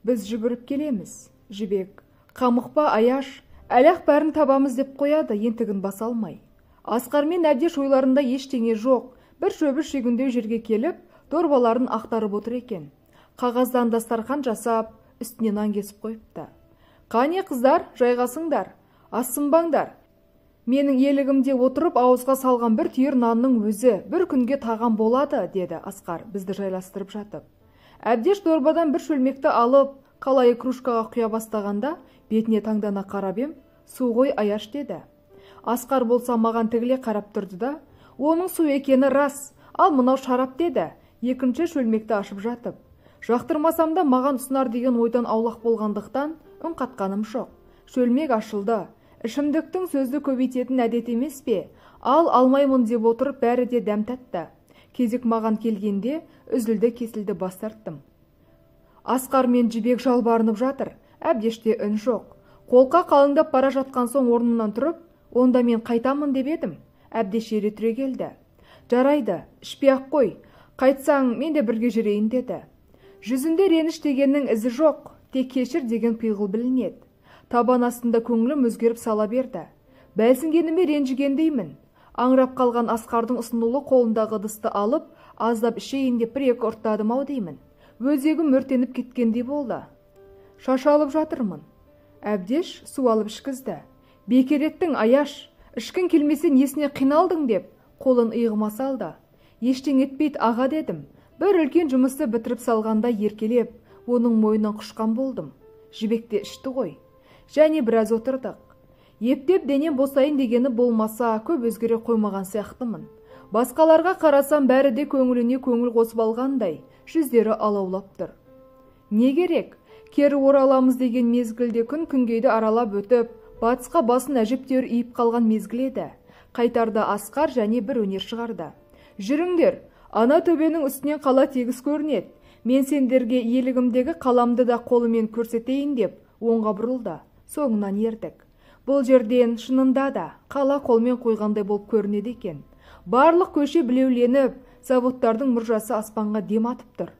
Біз жүгіріп келеміз. Жібек, қамықпа, Аяш, әлі-ақ бәрін табамыз деп қояды, ентігін баса алмай. Асқар мен Әбдеш ойларында ештеңе жоқ, бір шөбі шүйгіндеу жерге келіп, дорбаларын ақтарып отыр екен. Қағаздан дастархан жасап, үстіне нан кесіп қойыпты. Қане, қыздар, жайғасыңдар, асынбаңдар. Менің елігімде отырып ауызға салған бір түйір нанның өзі бір күнге тағам болады, деді Асқар бізді жайластырып жатып. Әбдеш дорбадан бір шөлмекті алып, қалайы кружкаға құя бастағанда, бетіне таңдана қарап ем, су ғой, Аяш, деді. Асқар болса маған тігіле қарап тұрды да, оның су екені рас, ал мынау шарап, деді, екінші шөлмекті ашып жатып. Жақтырмасам да маған ұсынар деген ойдан аулақ болғандықтан үн қатқаным жоқ. Шөлмек ашылды. Ішімдіктің сөзді көбейтетін әдет емес пе? Ал алмаймын деп отырып бәрі де дәм татты. Кезек маған келгенде үзілді кесілді бас тарттым. Асқар мен Жібек жалбарынып жатыр, Әбдеште үн жоқ. Қолқа қалыңдап бара жатқан соң орнымнан тұрып, онда мен қайтамын деп едім. Әбдеш ере түрегелді. Жарайды, ішпей-ақ қой, қайтсаң мен де бірге жүрейін, деді. Жүзінде реніш дегеннің ізі жоқ, тек кешір деген пиғыл білінеді. Табан астында көңілім өзгеріп сала берді. Бәлсінгеніме ренжігендеймін. Аңырап қалған Асқардың ұсынулы қолындағы ыдысты алып, аздап ішейін деп бір-екі ұрттадым ау деймін. Өзегім өртеніп кеткендей болды. Шашалып жатырмын. Әбдеш су алып ішкізді. Бекер еттің, Аяш, ішкің келмесе несіне қиналдың деп қолын иығыма салды. Ештеңе етпейді, аға, дедім. Бір үлкен жұмысты бітіріп салғанда еркелеп, оның мойнынан құшқан болдым. Жібек те ішті ғой. Және біраз отырдық. Ептеп денем босайын дегені болмаса, көп өзгере қоймаған сияқтымын. Басқаларға қарасам, бәрі де көңіліне көңіл қосып алғандай, жүздері алаулап тұр. Не керек? Кері ораламыз деген мезгілде күн күнгейді аралап өтіп, батысқа басын әжептәуір иіп қалған мезгіл еді. Қайтарда Асқар және бір өнер шығарды. Жүріңдер, ана төбенің үстінен қала тегіс көрінеді. Мен сендерге иелігімдегі қаламды да қолымен көрсетейін деп оңға бұрылды. Соңынан ердік. Бұл жерден шынында да қала қолмен қойғандай болып көрінеді екен. Барлық көше білеуленіп, заводтардың мұржасы аспанға дем атып тұр.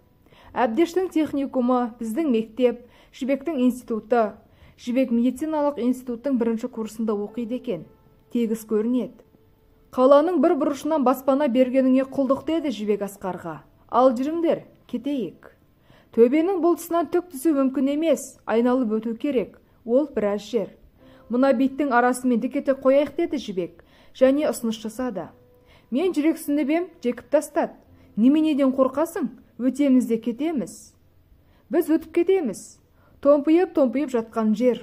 Әбдештің техникумы, біздің мектеп, Жібектің институты. Жібек медициналық институттың бірінші курсында оқиды екен. Тегіс көрінеді. Қаланың бір бұрышынан баспана бергеніңе құлдық, деді Жібек Асқарға. Ал жүріңдер, кетейік. Төбенің бұл тұсынан түк түсу мүмкін емес, айналып өту керек. Ол біраз жер. Мына беттің арасымен дікете қояйық, деді Жібек, және ұсыныс жасады. Мен жүрексініп ем, жекіп тастады. Неменеден қорқасың? Өтеміз де кетеміз. Біз өтіп кетеміз. Томпиып-томпиып жатқан жер.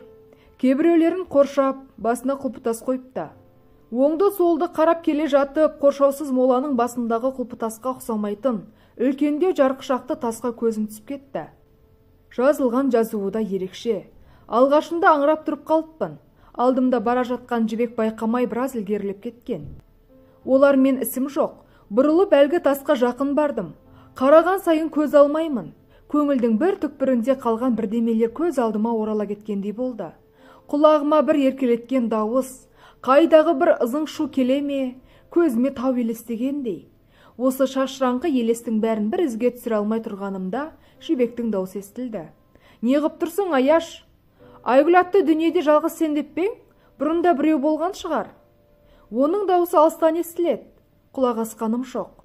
Кейбіреулерін қоршап, басына құлпытас қойыпты. Оңды-солды қарап келе жатып, қоршаусыз моланың басындағы құлпытасқа ұқсамайтын үлкендеу жарқышақты тасқа көзім түсіп кетті. Жазылған жазуы да ерекше. Алғашында аңырап тұрып қалыппын. Алдымда бара жатқан Жібек байқамай біраз ілгерілеп кеткен. Олармен ісім жоқ. Бұрылып әлгі тасқа жақын бардым. Қараған сайын көз алмаймын. Көңілдің бір түкпірінде қалған бірдемелер көз алдыма орала кеткендей болды. Құлағыма бір еркелеткен дауыс, қайдағы бір ызың шу келе ме, көзіме тау елестегендей. Осы шашыраңқы елестің бәрін бір ізге түсіре алмай тұрғанымда Жібектің даусы естілді. Не ғып тұрсың, Аяш? Айгүл атты дүниеде жалғыз сен деп пе ең? Бұрында біреу болған шығар. Оның даусы алыстан естіледі. Құлақ асқаным жоқ.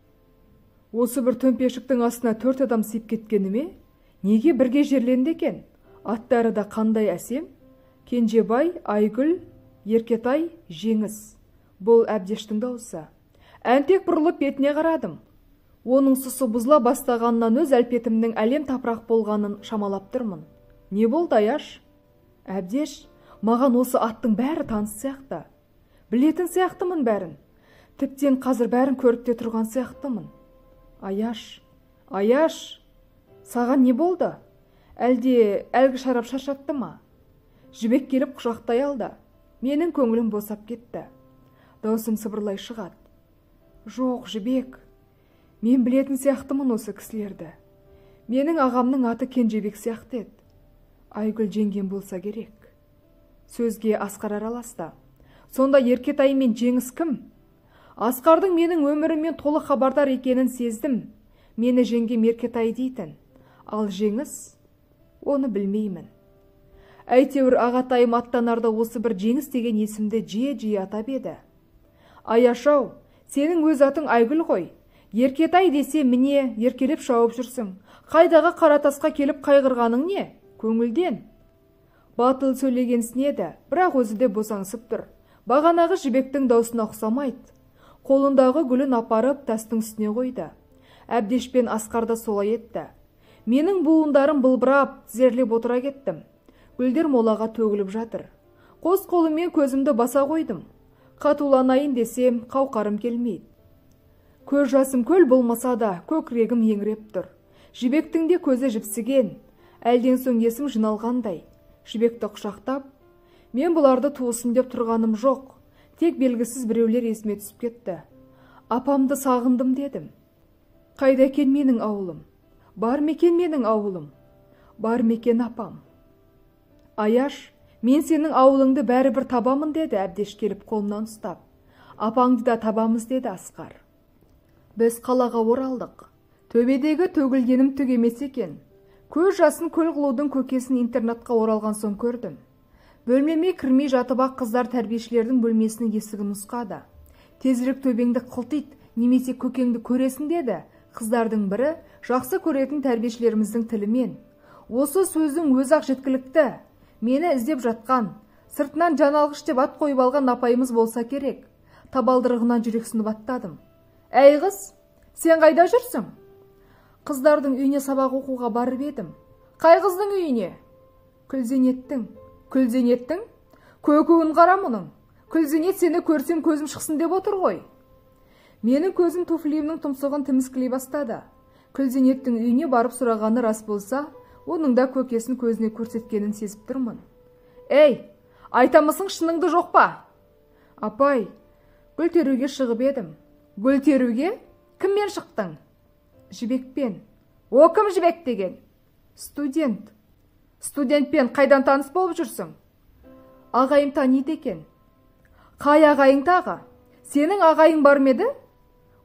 Осы бір төмпешіктің астына 4 адам сыйып кеткені ме? Неге бірге жерленді екен? Аттары да қандай әсем? Кенжебай, Айгүл, Еркетай, Жеңіс. Бұл Әбдештің даусы. Әнтек бұрылып бетіне қарадым. Оның сұсы бұзыла бастағанынан өз әлпетімнің әлем тапырақ болғанын шамалап тұрмын. Не болды, Аяш? Әбдеш, маған осы аттың бәрі таныс сияқты. Білетін сияқтымын бәрін. Тіптен қазір бәрін көріп те тұрған сияқтымын. Аяш, Аяш, саған не болды? Әлде әлгі шарап шаршатты ма? Жібек келіп құшақтай алды. Менің көңілім босап кетті. Даусым сыбырлай шығады. Жоқ, Жібек, мен білетін сияқтымын осы кісілерді. Менің ағамның аты Кенжебек сияқты еді. Айгүл жеңгем болса керек. Сөзге Асқар араласты. Сонда Еркетай мен Жеңіс кім? Асқардың менің өміріммен толық хабардар екенін сездім. Мені жеңгем Еркетай дейтін. Ал Жеңіс, Оны білмеймін. Әйтеуір ағатайым аттанарда осы бір Жеңіс деген есімді жиі-жиі атап еді. Аяш-ау, сенің өз атың Айгүл ғой. Еркетай десе міне еркелеп шауып жүрсің. Қайдағы қара тасқа келіп қайғырғаның не? Көңілден. Батыл сөйлегенсін еді, бірақ өзі де босаңсып тұр. Бағанағы Жібектің даусына ұқсамайды. Қолындағы гүлін апарып тастың үстіне қойды. Әбдеш пен Асқар да солай етті. Менің буындарым былбырап, тізерлеп отыра кеттім. Гүлдер молаға төгіліп жатыр. Қос қолыммен көзімді баса қойдым. Қатуланайын десем, қауқарым келмейді. Көз жасым көл болмаса да, көкірегім еңіреп тұр. Жібектің де көзі жіпсіген. Әлден соң есім жиналғандай. Жібекті құшақтап, мен бұларды туысым деп тұрғаным жоқ. Тек белгісіз біреулер есіме түсіп кетті. Апамды сағындым дедім. Қайда екен менің ауылым? Бар ма екен менің ауылым? Бар ма екен апам? Аяш, мен сенің ауылыңды бәрібір табамын деді Әбдеш келіп қолымнан ұстап. Апаңды да табамыз деді Асқар. Біз қалаға оралдық. Төбедегі төгілгенім түк емес екен. Көз жасын көл қылудың көкесін интернатқа оралған соң көрдім. Бөлмеме кірмей жатып-ақ қыздар тәрбиешілердің бөлмесінің есігін нұсқады. Тезірек төбеңді қылтит, немесе көкеңді көресің деді қыздардың бірі жақсы көретін тәрбиешілеріміздің тілімен. Осы сөздің өзі-ақ жеткілікті. Мені іздеп жатқан, сыртынан жан алғыш деп ат қойып алған апайымыз болса керек. Табалдырығынан жүрексініп аттадым. Әй қыз, сен қайда жүрсің? Қыздардың үйіне сабақ оқуға барып едім. Қай қыздың үйіне? Күлзейнеттің. Күлзейнеттің? Көкуін қара мұның. Күлзейнет сені көрсем көзім шықсын деп отыр ғой. Менің көзім туфлиімнің тұмсығын тіміскілей бастады. Күлзейнеттің үйіне барып сұрағаны рас болса, оның да көкесін көзіне көрсеткенін сезіп тұрмын. Ей, айтамысың шыныңды жоқ па? Апай, гүл теруге шығып едім. Гүл теруге? Кіммен шықтың? Жібекпен. О, кім Жібек деген? Студент. Студентпен қайдан таныс болып жүрсің? Ағайым таниды екен. Қай ағайың тағы? Сенің ағайың бар ма еді?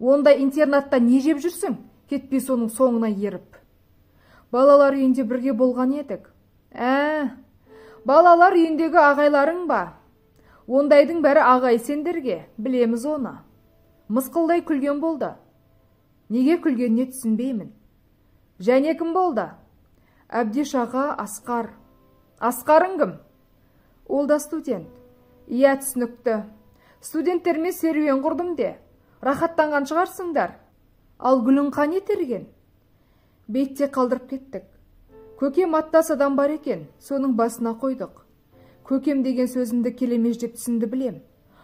Онда интернатта не жеп жүрсің? Кетпей соның соңына еріп. Балалар үйінде бірге болған едік. Балалар үйіндегі ағайларың ба? Ондайдың бәрі ағай сендерге, білеміз оны. Мысқылдай күлген болды. Неге күлгеніне түсінбеймін. Және кім болды? Әбдеш аға, Асқар. Асқарың кім? Ол да студент. Иә, түсінікті. Студенттермен серуен құрдым де. Рахаттанған шығарсыңдар. Ал гүлің қане терген? Бетте қалдырып кеттік. Көкем аттас адам бар екен, соның басына қойдық. Көкем деген сөзімді келемеждеп түсінді білем.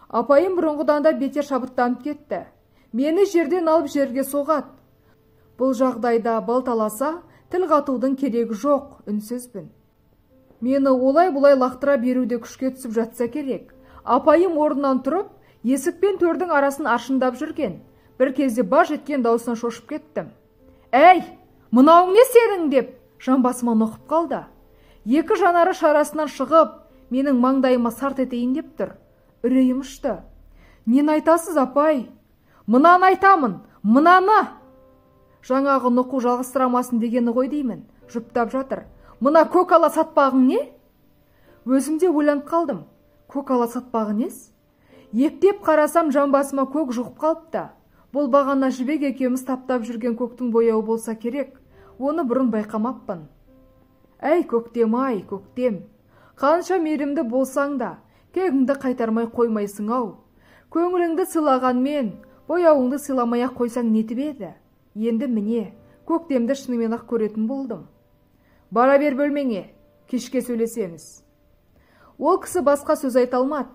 Апайым бұрынғыдан да бетер шабыттанып кетті. Мені жерден алып жерге соғады. Бұл жағдайда балталаса, тіл қатудың керегі жоқ, үнсізбін. Мені олай-бұлай лақтыра беруде күшке түсіп жатса керек. Апайым орнынан тұрып, есік пен төрдің арасын аршындап жүрген. Бір кезде баж еткен даусынан шошып кеттім. Әй, мынауың не сенің деп жамбасыма ноқып қалды. Екі жанары шарасынан шығып, менің маңдайыма сарт етейін деп тұр. Үрейім ұшты. Нені айтасыз, апай? Мынаны айтамын, мынаны! Жаңағы ноқу жалғастырамасын дегені ғой деймін, жұптап жатыр. Мына көк ала сатпағың не? Өзім де ойланып қалдым. Көк ала сатпағы нес? Ептеп қарасам жамбасыма көк жұғып қалыпты. Бұл бағана Жібек екеуміз таптап жүрген көктің бояуы болса керек. Оны бұрын байқамаппын. Әй, көктем, ай, көктем! Қанша мейірімді болсаң да, кегіңді қайтармай қоймайсың ау. Көңіліңді сыйлағанмен, бояуыңды сыйламай-ақ қойсаң нетіп еді? Енді міне, көктемді шынымен-ақ көретін болдым. Бара бер бөлмеңе, кешке сөйлесеміз. Ол кісі басқа сөз айта алмады.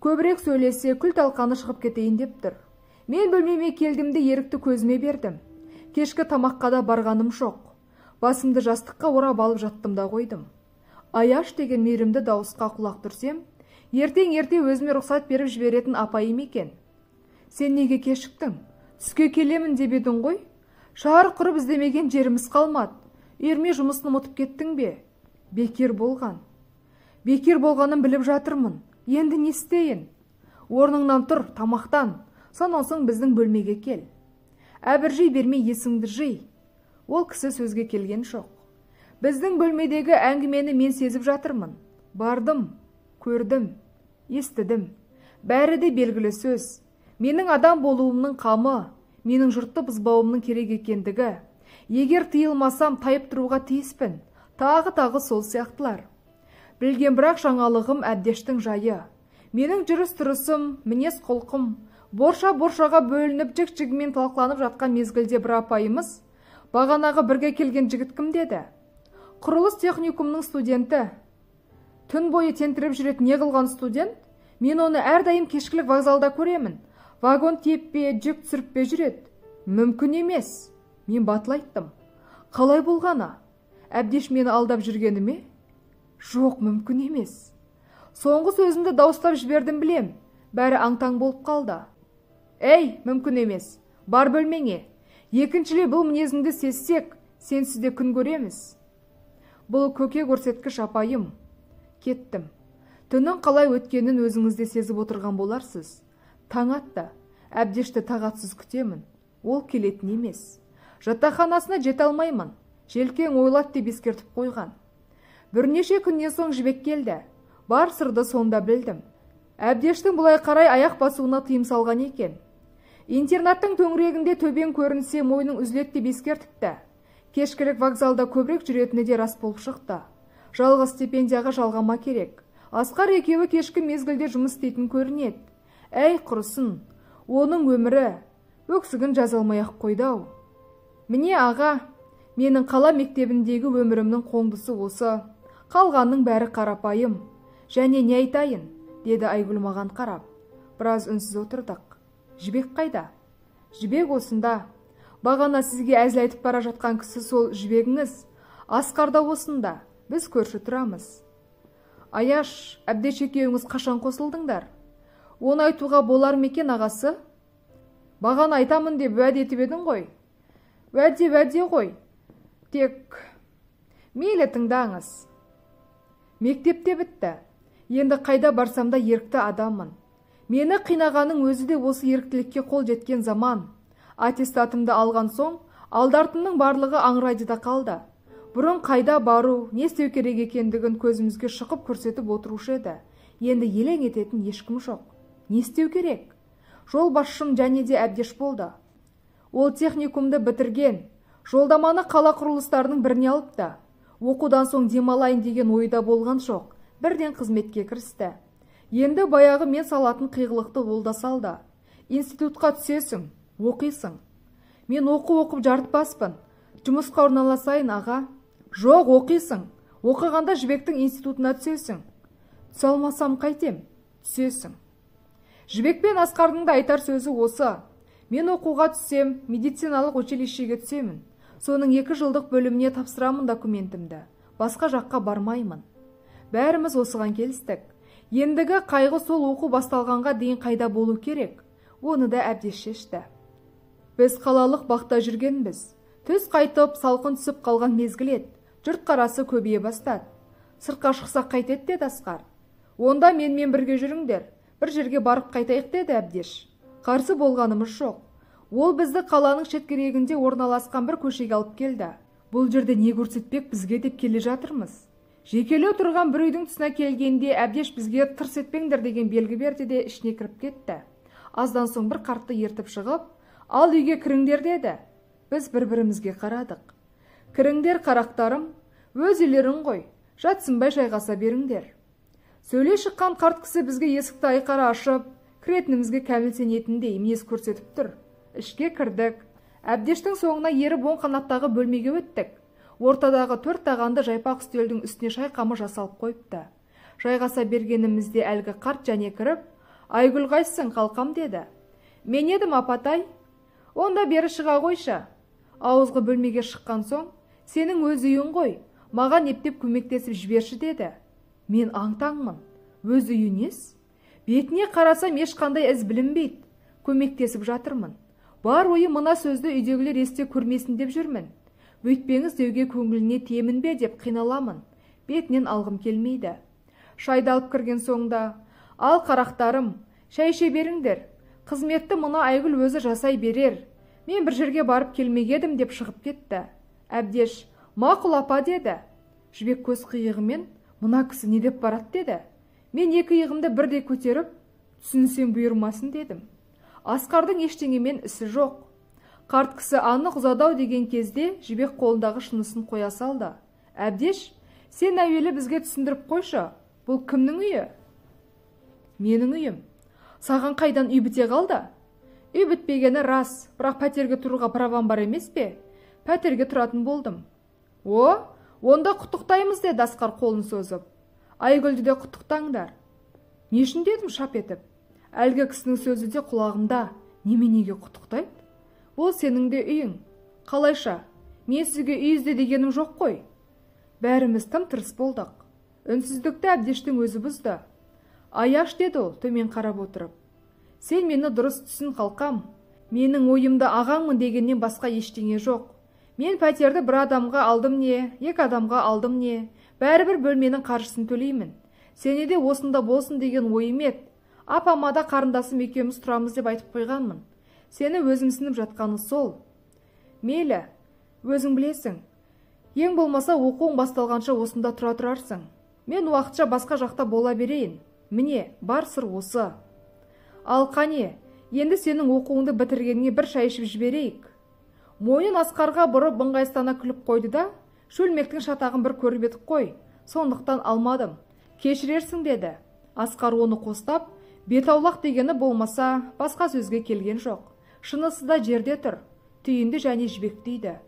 Көбірек сөйлесе, күл талқаны шығып кетейін деп тұр. Мен бөлмеме келдім де ерікті көзіме бердім. Кешкі тамаққа да барғаным жоқ. Басымды жастыққа орап алып жаттым да қойдым. Аяш деген мейірімді дауысқа құлақ түрсем, ертең ерте өзіме рұқсат беріп жіберетін апайым екен. Сен неге кешіктің? Түске келемін деп едің ғой? Шар құрып іздемеген жеріміз қалмады. Үйірме жұмысын ұмытып кеттің бе? Бекер болған. Бекер болғанын біліп жатырмын. Енді не істейін? Орныңнан тұр, тамақтан. Сонан соң біздің бөлмеге кел. Әбіржей бермей есіңді жи. Ол кісі сөзге келген жоқ. Біздің бөлмедегі әңгімені мен сезіп жатырмын. Бардым, көрдім, естідім. Бәрі де белгілі сөз. Менің адам болуымның қамы, менің жұртты бұзбауымның керек екендігі. Егер тыйылмасам, тайып тұруға тиіспін. Тағы-тағы сол сияқтылар. Білген бірақ жаңалығым Әбдештің жайы. Менің жүріс-тұрысым, мінез-құлқым, борша-боршаға бөлініп жік-жігімен талқыланып жатқан мезгілде бір апайымыз, бағанағы бірге келген жігіт кім деді? Құрылыс техникумының студенті. Түн бойы тентіреп жүретін не қылған студент? Мен оны әрдайым кешкілік вокзалда көремін. Вагон тиеппе, жүк түсіріп жүреді. Мүмкін емес. Мен батыл айттым. Қалай болғаны? Әбдеш мені алдап жүргені ме? Жоқ, мүмкін емес. Соңғы сөзімді дауыстап жібердім білем. Бәрі аң-таң болып қалды. Әй, мүмкін емес. Бар бөлмеңе. Екіншілей бұл мінезіңді сезсек, сенсіз де күн көреміз. Бұл көке көрсеткіш апайым. Кеттім. Түннің қалай өткенін өзіңіз де сезіп отырған боларсыз. Таң атты. Әбдешті тағатсыз күтемін. Ол келетін емес. Жатақханасына жете алмаймын. Желкең ойлат деп ескертіп қойған. Бірнеше күннен соң Жібек келді. Бар сырды сонда білдім. Әбдештің бұлай қарай аяқ басуына тыйым салған екен. Интернаттың төңірегінде төбең көрінсе мойның үзіледі деп ескертіпті. Кешкілік вокзалда көбірек жүретіні де рас болып шықты. Жалғыз стипендияға жалғама керек. Асқар екеуі кешкі мезгілде жұмыс істейтін көрінеді. Әй, құрысын, оның өмірі өксігін жаза алмай-ақ қойды-ау. Міне аға, менің қала мектебіндегі өмірімнің қоңдысы осы. Қалғанның бәрі қарапайым. Және не айтайын, деді Айгүл маған қарап. Біраз үнсіз отырдық. Жібек қайда? Жібек осында. Бағана сізге әзіл айтып бара жатқан кісі сол Жібегіңіз. Асқар да осында. Біз көрші тұрамыз. Аяш, Әбдеш екеуіңіз қашан қосылдыңдар? Оны айтуға болар ма екен, ағасы? Бағана айтамын деп уәде етіп едің ғой. Уәде уәде ғой. Тек мейлі тыңдаңыз. Мектепте бітті. Енді қайда барсам да ерікті адаммын. Мені қинағанның өзі де осы еріктілікке қол жеткен заман. Аттестатымды алған соң, алдартымның барлығы аңырайды да қалды. Бұрын қайда бару, не істеу керек екендігін көзімізге шұқып көрсетіп отырушы еді. Енді елең ететін ешкім жоқ. Не істеу керек? Жол басшым және де Әбдеш болды. Ол техникумды бітірген, жолдаманы қала құрылыстарының біріне алыпты. Оқудан соң демалайын деген ойда болған жоқ, бірден қызметке кірісті. Енді баяғы мен салатын қиғылықты ол да салды. Институтқа түсесің, оқисың. Мен оқу оқып жарытпаспын. Жұмысқа орналасайын, аға. Жоқ, оқисың. Оқығанда Жібектің институтына түсесің. Түсе алмасам қайтем? Түсесің. Жібек пен Асқардың да айтар сөзі осы. Мен оқуға түссем, медициналық училищеге түсемін. Соның 2 жылдық бөліміне тапсырамын документімді. Басқа жаққа бармаймын. Бәріміз осыған келістік. Ендігі қайғы сол оқу басталғанға дейін қайда болу керек? Оны да Әбдеш шешті. Біз қалалық бақта жүргенбіз. Түс қайтып, салқын түсіп қалған мезгіл еді. Жұрт қарасы көбейе бастады. Сыртқа шықсақ қайтеді, деді Асқар. Онда менімен бірге жүріңдер. Бір жерге барып қайтайық, деді Әбдеш. Қарсы болғанымыз жоқ. Ол бізді қаланың шеткерегінде орналасқан бір көшеге алып келді. Бұл жерде не көрсетпек бізге деп келе жатырмыз. Жекелеу тұрған бір үйдің тұсына келгенде Әбдеш бізге тырс етпеңдер деген белгі берді де ішіне кіріп кетті. Аздан соң бір қартты ертіп шығып, ал үйге кіріңдер деді. Біз бір-бірімізге қарадық. Кіріңдер, қарақтарым, өз үйлерің ғой, жатсынбай жайғаса беріңдер. Сөйлей шыққан қарт кісі бізге есікті айқара ашып, кіретінімізге кәміл сенетіндей мінез көрсетіп тұр. Ішке кірдік. Әбдештің соңына еріп оң қанаттағы бөлмеге өттік. Ортадағы 4 тағанды жайпақ үстелдің үстіне шай қамы жасалып қойыпты. Жайғаса бергенімізде әлгі қарт және кіріп, Айгүл қайсың, қалқам деді. Мен едім, апатай. Онда бері шыға қойшы. Ауызғы бөлмеге шыққан соң, сенің өз үйің ғой, маған ептеп көмектесіп жіберші деді. Мен аң-таңмын. Өз үйі нес? Бетіне қарасам ешқандай із білінбейді. Көмектесіп жатырмын. Бар ойы мына сөзді үйдегілер есте көрмесін деп жүрмін. Бөйтпеңіз деуге көңіліне тиемін бе деп қиналамын. Бетінен алғым келмейді. Шайды алып кірген соңда, ал қарақтарым, шай іше беріңдер. Қызметті мына Айгүл өзі жасай берер. Мен бір жерге барып келмек едім деп шығып кетті. Әбдеш, мақұл апа деді. Жібек көз қиығымен, мына кісі не деп барады деді. Мен екі иығымды бірдей көтеріп, түсінсем бұйырмасын дедім. Асқардың ештеңемен ісі жоқ. Қарт кісі анық ұзадау деген кезде Жібек қолындағы шынысын қоя салды. Әбдеш, сен әуелі бізге түсіндіріп қойшы, бұл кімнің үйі? Менің үйім. Саған қайдан үй біте қалды? Үй бітпегені рас, бірақ пәтерге тұруға правам бар емес пе? Пәтерге тұратын болдым. О, онда құттықтаймыз деді Асқар қолын созып. Айгүлді де құттықтаңдар. Не үшін дедім шап етіп. Әлгі кісінің сөзі де құлағымда. Неменеге құттықтайды? Ол сенің де үйің. Қалайша? Мен сізге үй ізде дегенім жоқ қой. Бәріміз тым тырыс болдық. Үнсіздікті Әбдештің өзі бұзды. Аяш деді ол төмен қарап отырып. Сен мені дұрыс түсін қалқам. Менің ойымда ағаңмын дегеннен басқа ештеңе жоқ. Мен пәтерді бір адамға алдым не, екі адамға алдым не, бәрібір бөлменің қаржысын төлеймін. Сене де осында болсын деген ойым еді. Апама да қарындасым екеуміз тұрамыз деп айтып қойғанмын. Сені өзімсініп жатқаны сол. Мейлі, өзің білесің. Ең болмаса оқуың басталғанша осында тұра тұрарсың. Мен уақытша басқа жақта бола берейін. Міне, бар сыр осы. Ал қане, енді сенің оқуыңды бітіргеніңе бір шай ішіп жіберейік. Мойнын Асқарға бұрып ыңғайсыздана күліп қойды да, шөлмектің шатағын бір көріп едік қой, сондықтан алмадым. Кешірерсің деді. Асқар оны қостап, бет аулақ дегені болмаса, басқа сөзге келген жоқ. Шынысы да жерде тұр, түйінді және Жібек дейді.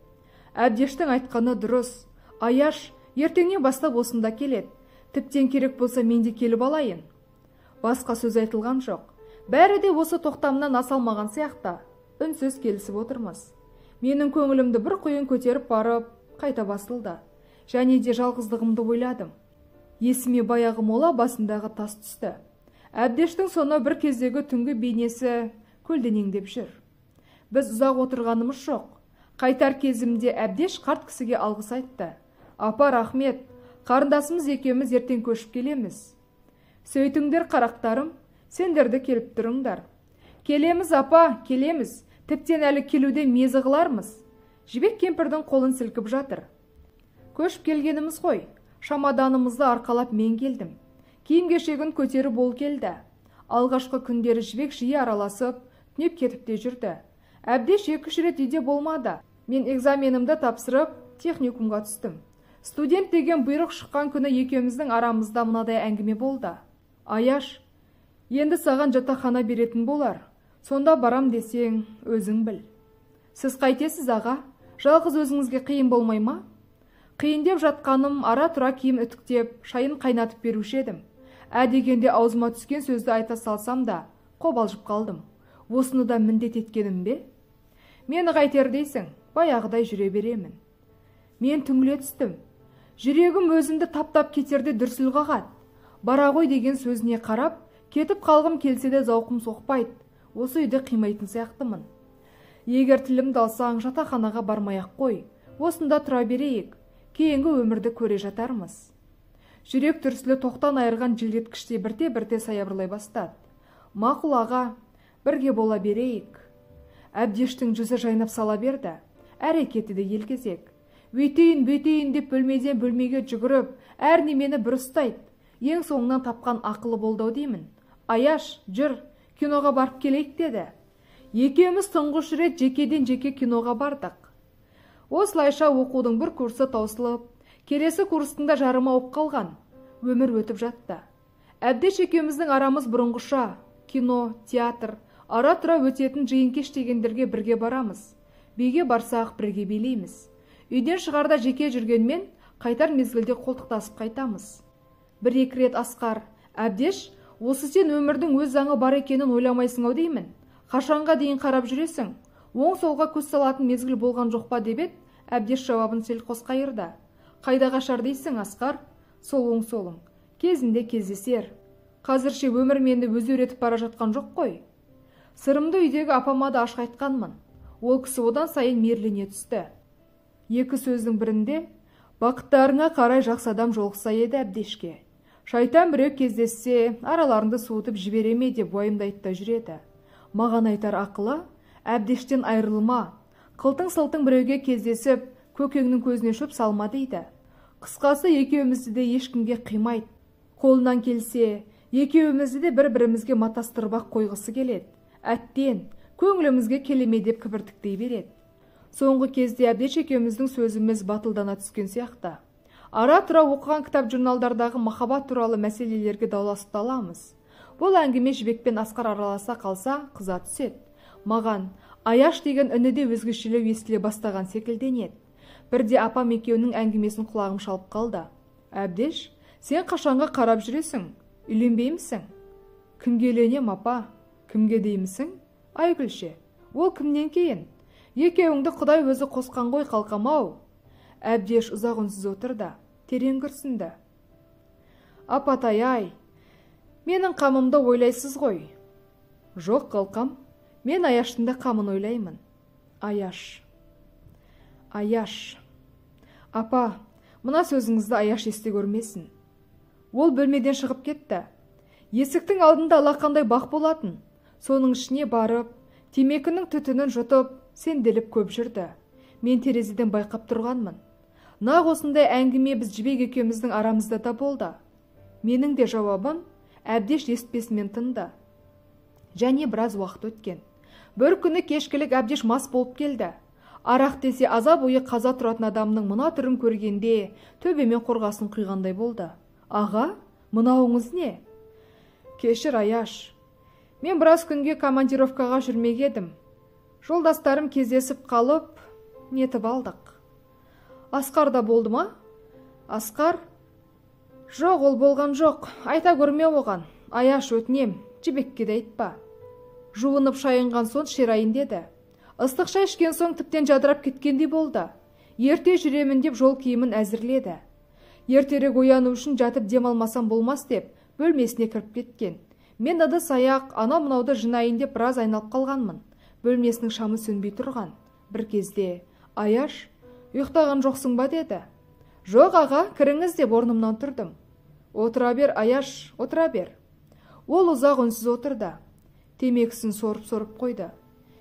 Әбдештің айтқаны дұрыс. Аяш, ертеңнен бастап осында келеді. Тіптен керек болса мен де келіп алайын. Басқа сөз айтылған жоқ. Бәрі де осы тоқтамнан аса алмаған сияқты. Үнсіз келісіп отырмыз. Менің көңілімді бір құйын көтеріп барып, қайта басылды. Және де жалғыздығымды ойладым. Есіме баяғы мола басындағы тас түсті. Әбдештің соны бір кездегі түнгі бейнесі көлденеңдеп жүр. Біз ұзақ отырғанымыз жоқ. Қайтар кезімде Әбдеш қарт кісіге алғыс айтты. Апа, рахмет, қарындасымыз екеуміз ертең көшіп келеміз. Сөйтіңдер, қарақтарым, сендерді келіп тұрыңдар. Келеміз, апа, келеміз. Тіптен әлі келуде мезі қылармыз. Жібек кемпірдің қолын сілкіп жатыр. Көшіп келгеніміз ғой. Шамаданымызды арқалап мен келдім. Киім-кешегін көтеріп ол келді. Алғашқы күндері Жібек жиі араласып, түнеп кетіп те жүрді. Әбдеш 2-3 рет үйде болмады. Мен экзаменімді тапсырып, техникумға түстім. Студент деген бұйрық шыққан күні екеуміздің арамызда мынадай әңгіме болды. Аяш, енді саған жатақхана беретін болар. Сонда барам десең, өзің біл. Сіз қайтесіз, аға? Жалғыз өзіңізге қиын болмай ма? Қиын деп жатқаным, ара-тұра киім үтіктеп, шайын қайнатып беруші едім. Ә дегенде аузыма түскен сөзді айта салсам да, қобалжып қалдым. Осыны да міндет еткенім бе? Мені қайтер дейсің, баяғыдай жүре беремін. Мен түңіле түстім. Жүрегім өзімді таптап кетерде дүрсіл қағады. Бара ғой деген сөзіне қарап, кетіп қалғым келсе де зауқым соқпайды. Осы үйді қимайтын сияқтымын. Егер тілімді алсаң, жатақханаға бармай-ақ қой. Осында тұра берейік. Кейінгі өмірді көре жатармыз. Жүрек дүрсілі тоқтан айырған желдеткіштей бірте-бірте саябырлай бастады. Мақұл аға, бірге бола берейік. Әбдештің жүзі жайнап сала берді. Әрекеті де елгезек. Өйтейін, бөйтейін деп бөлмеден бөлмеге жүгіріп, әр немені бір ұстайды. Ең соңынан тапқан ақылы болды ау деймін. Аяш, жүр, киноға барып келейік деді. Екеуміз тұңғыш рет жекеден жеке киноға бардық. Осылайша оқудың бір курсы таусылып, келесі курстың да жарымы ауып қалған. Өмір өтіп жатты. Әбдеш екеуміздің арамыз бұрынғыша. Кино, театр, ара-тұра өтетін жиын кеш дегендерге бірге барамыз. Биге барсақ бірге билейміз. Үйден шығарда жеке жүргенмен, қайтар мезгілде қолтықтасып қайтамыз. Бір-екі рет Асқар, Әбдеш, осы сен өмірдің өз заңы бар екенін ойламайсың ау деймін. Қашанға дейін қарап жүресің? Оң солға көз салатын мезгіл болған жоқ па деп еді, Әбдеш жауабын селқос қайырды. Қайда қашар дейсің, Асқар? Сол оң солың. Кезінде кездесер. Қазірше өмір мені өзі үйретіп бара жатқан жоқ қой. Сырымды үйдегі апама да ашық айтқанмын. Ол кісі одан сайын мейірлене түсті. Екі сөздің бірінде, бақыттарыңа қарай жақсы адам жолықса еді Әбдешке. Шайтан біреу кездессе, араларыңды суытып жібере ме деп уайымдайды да жүреді. Маған айтар ақылы, Әбдештен айырылма, қылтың-сылтың біреуге кездесіп, көкеңнің көзіне шөп салма дейді. Қысқасы, екеумізді де ешкімге қимайды. Қолынан келсе, екеумізді де бір-бірімізге матастырып-ақ қойғысы келеді. Әттен, көңілімізге келеме деп кібіртіктей береді. Соңғы кезде Әбдеш екеуміздің сөзіміз батылдана түскен сияқты. Ара-тұра оқыған кітап журналдардағы махаббат туралы мәселелерге дауласып та аламыз. Бұл әңгіме Жібек пен Асқар араласа қалса, қыза түседі. Маған Аяш деген үні де өзгешелеу естіле бастаған секілденеді. Бірде апам екеуінің әңгімесін құлағым шалып қалды. Әбдеш, сен қашанға қарап жүресің? Үйленбеймісің? Кімге үйленем, апа? Кімге деймісің? Айгүлше, ол кімнен кейін? Екеуіңді Құдай өзі қосқан ғой, қалқам-ау. Әбдеш ұзақ үнсіз отырды, терең күрсінді. Апатай-ай, менің қамымды ойлайсыз ғой. Жоқ, қалқам, мен Аяштың да қамын ойлаймын. Аяш. Аяш. Апа, мына сөзіңізді Аяш есте көрмесін. Ол бөлмеден шығып кетті. Есіктің алдында алақандай бақ болатын. Соның ішіне барып, темекінің түтінін жұтып, сенделіп көп жүрді. Мен терезеден байқап тұрғанмын. Нақ осындай әңгіме біз Жібек екеуміздің арамызда да болды. Менің де жауабым Әбдеш естпесімен тынды. Және біраз уақыт өткен. Бір күні кешкілік Әбдеш мас болып келді. Арақ десе аза бойы қаза тұратын адамның мына түрін көргенде төбемен қорғасын құйғандай болды. Аға, мынауыңыз не? Кешір, Аяш. Мен біраз күнге командировкаға жүрмек едім. Жолдастарым кездесіп қалып, нетіп алдық. Асқар да болды ма? Асқар? Жоқ, ол болған жоқ. Айта көрме оған. Аяш, өтінем, Жібекке де айтпа. Жуынып шайынған соң шерайын деді. Ыстық шай ішкен соң тіптен жадырап кеткендей болды. Ерте жүремін деп жол киімін әзірледі. Ертерек ояну үшін жатып дем алмасам болмас деп бөлмесіне кіріп кеткен. Мен ыдыс аяқ, анау-мынауды жинайын деп біраз айналып қалғанмын. Бөлмесінің шамы сөнбей тұрған. Бір кезде, Аяш, ұйықтаған жоқсың ба деді. Жоқ, аға, кіріңіз деп орнымнан тұрдым. Отыра бер, Аяш, отыра бер. Ол ұзақ үнсіз отырды. Темекісін сорып-сорып қойды.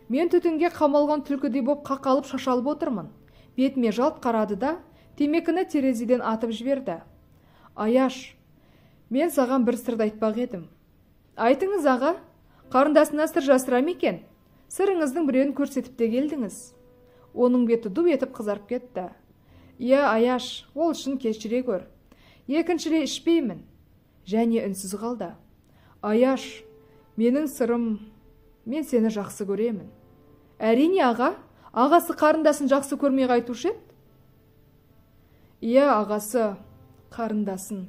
Мен түтінге қамалған түлкідей боп қақалып шашалып отырмын. Бетіме жалт қарады да, темекіні терезеден атып жіберді. Аяш, мен саған бір сырды айтпақ едім. Айтыңыз, аға, қарындасына сыр жасыра ма екен? Сырыңыздың біреуін көрсетіп те келдіңіз. Оның беті ду етіп қызарып кетті. Иә, Аяш, ол үшін кешіре көр. Екіншілей ішпеймін. Және үнсіз қалды. Аяш, менің сырым, мен сені жақсы көремін. Әрине, аға, ағасы қарындасын жақсы көрмей қайтушы еді? Иә, ағасы, қарындасын.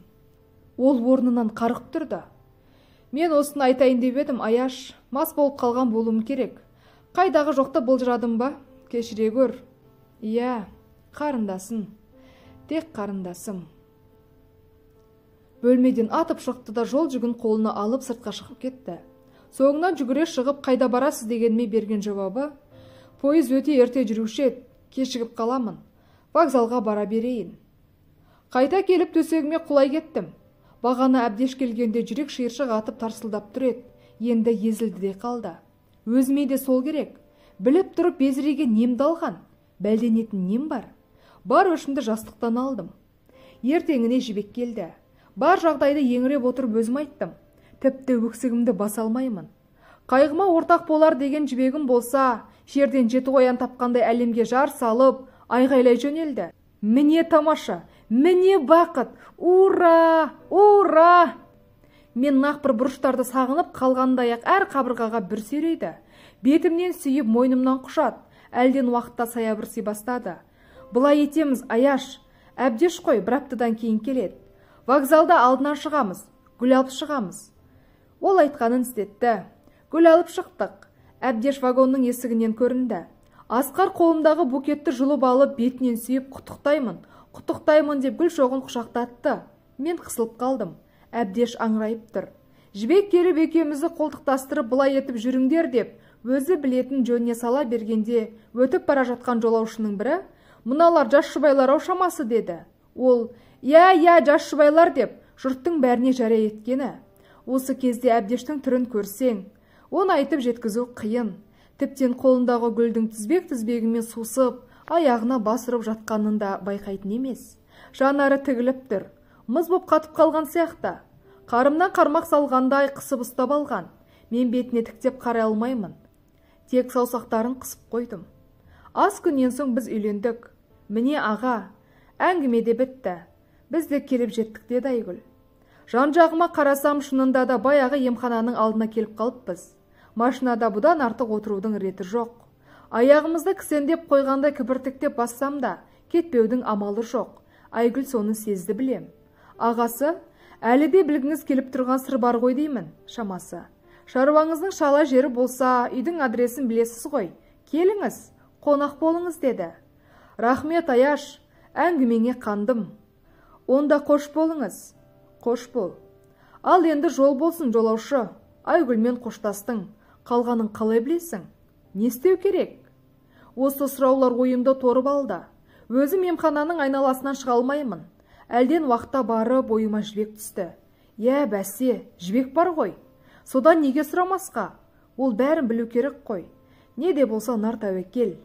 Ол орнынан қарғып тұрды. Мен осыны айтайын деп едім, Аяш, мас болып қалған болуым керек. Қайдағы жоқты былжырадым ба? Кешіре көр. Иә, қарындасын, тек қарындасым. Бөлмеден атып шықты да жол жүгін қолына алып сыртқа шығып кетті. Соңынан жүгіре шығып қайда барасыз дегеніме берген жауабы, пойыз өте ерте жүруші еді, кешігіп қаламын, вокзалға бара берейін. Қайта келіп төсегіме құлай кеттім. Бағана Әбдеш келгенде жүрек шиыршық атып тарсылдап тұр еді, енді езілді де қалды. Өзіме де сол керек. Біліп тұрып безіреген немді алған, бәлденетін нем бар. Бар өшімді жастықтан алдым. Ертеңіне Жібек келді. Бар жағдайды еңіреп отырып өзім айттым. Тіпті өксігімді баса алмаймын. Қайғыма ортақ болар деген Жібегім болса, жерден жеті қоян тапқандай әлемге жар салып, айғайлай жөнелді. Міне тамаша, міне бақыт, ура, ура! Мен нақ бір бұрыштарды сағынып қалғандай-ақ әр қабырғаға бір сүйрейді. Бетімнен сүйіп, мойнымнан құшады. Әлден уақытта саябырси бастады. Былай етеміз, Аяш, Әбдеш қой, бір аптадан кейін келеді. Вокзалда алдынан шығамыз, гүл алып шығамыз. Ол айтқанын істетті. Гүл алып шықтық. Әбдеш вагонның есігінен көрінді. Асқар қолымдағы букетті жұлып алып, бетінен сүйіп, құттықтаймын, құттықтаймын деп гүл шоғын құшақтатты. Мен қысылып қалдым. Әбдеш аңырайып тұр. Жібек келіп екеумізді қолтықтастырып былай етіп жүріңдер деп, өзі білетін жөніне сала бергенде өтіп бара жатқан жолаушының бірі, мыналар жас жұбайлар ау шамасы деді. Ол, иә, иә, жас жұбайлар деп жұрттың бәріне жария еткені. Осы кезде Әбдештің түрін көрсең, оны айтып жеткізу қиын. Тіптен қолындағы гүлдің тізбек-тізбегімен сусып, аяғына басырып жатқанын да байқайтын емес. Жанары тігіліп тұр. Мұз боп қатып қалған сияқты. Қарымнан қармақ салғандай қысып ұстап алған. Мен бетіне тіктеп қарай алмаймын. Тек саусақтарын қысып қойдым. Аз күннен соң біз үйлендік. Міне аға, әңгіме де бітті. Біз де келіп жеттік, деді Айгүл. Жан-жағыма қарасам, шынында да баяғы емхананың алдына келіп қалыппыз. Машинада бұдан артық отырудың реті жоқ. Аяғымызды кісендеп қойғандай кібіртіктеп бассам да, кетпеудің амалы жоқ. Айгүл соны сезді білем. Ағасы, әлі де білгіңіз келіп тұрған сыр бар ғой деймін, шамасы. Шаруаңыздың шала жері болса, үйдің адресін білесіз ғой. Келіңіз, қонақ болыңыз, деді. Рахмет, Аяш, әңгімеңе қандым. Онда қош болыңыз. Қош бол. Ал енді жол болсын, жолаушы. Айгүлмен қоштастың. Қалғанын қалай білесің? Не істеу керек? Осы сұраулар ойымды торып алды. Өзім емхананың айналасынан шыға алмаймын. Әлден уақытта барып ойыма Жібек түсті. Иә, бәсе, Жібек бар ғой. Содан неге сұрамасқа? Ол бәрін білу керек қой. Не де болса нар тәуекел.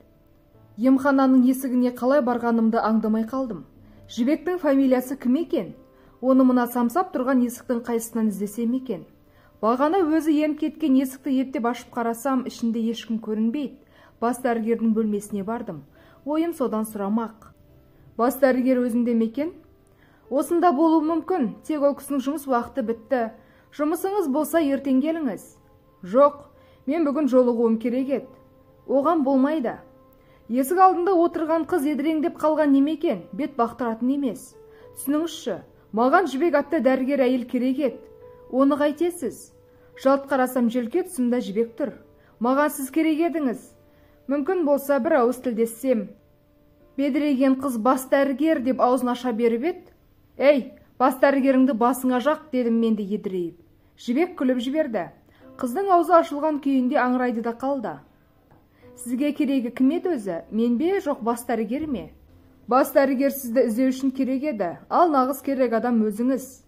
Емхананың есігіне қалай барғанымды аңдамай қалдым. Жібектің фамилиясы кім екен? Оны мына самсап тұрған есіктің қайсысынан іздесем екен? Бағана өзі ем кеткен есікті ептеп ашып қарасам, ішінде ешкім көрінбейді. Бас дәрігердің бөлмесіне бардым. Ойым содан сұрамақ. Бас дәрігер өзінде ме екен? Осында болуы мүмкін, тек ол кісінің жұмыс уақыты бітті. Жұмысыңыз болса ертең келіңіз. Жоқ, мен бүгін жолығуым керек еді. Оған болмайды. Есік алдында отырған қыз едіреңдеп қалған неме екен, бет бақтыратын емес. Түсініңізші, маған Жібек атты дәрігер әйел керек еді. Оны қайтесіз? Жалт қарасам желке тұсымда Жібек тұр. Маған сіз керек едіңіз. Мүмкін болса бір ауыз тілдессем. Бедіреген қыз бас дәрігер деп аузын аша беріп еді. Ей, бас дәрігеріңді басыңа жақ, дедім мен де едірейіп. Жібек күліп жіберді. Қыздың аузы ашылған күйінде аңырайды да қалды. Сізге керегі кім еді өзі? Мен бе, жоқ бас дәрігер ме? Бас дәрігер сізді іздеу үшін керек еді, ал нағыз керек адам өзіңіз.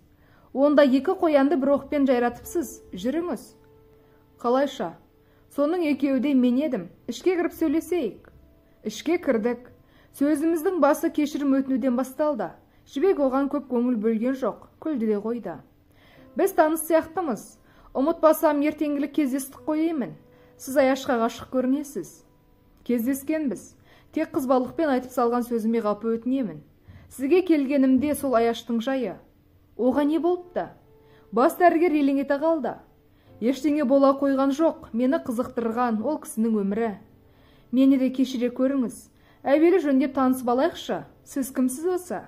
Онда екі қоянды бір оқпен жайратыпсыз, жүріңіз. Қалайша? Соның екеуі де мен едім. Ішке кіріп сөйлесейік. Ішке кірдік. Сөзіміздің басы кешірім өтінуден басталды. Жібек оған көп көңіл бөлген жоқ, күлді де қойды. Біз таныс сияқтымыз. Ұмытпасам ертеңгілік кездестік қойаймын. Сіз Аяшқа ғашық көрінесіз. Кездескенбіз. Тек қызбалықпен айтып салған сөзіме ғапу өтінемін. Сізге келгенімде сол Аяштың жайы. Оға не болыпты? Бас дәрігер елең ете қалды. Ештеңе бола қойған жоқ, мені қызықтырған ол кісінің өмірі. Мені де кешіре көріңіз. Әуелі жөндеп танысып алайықшы. Сіз кімсіз осы?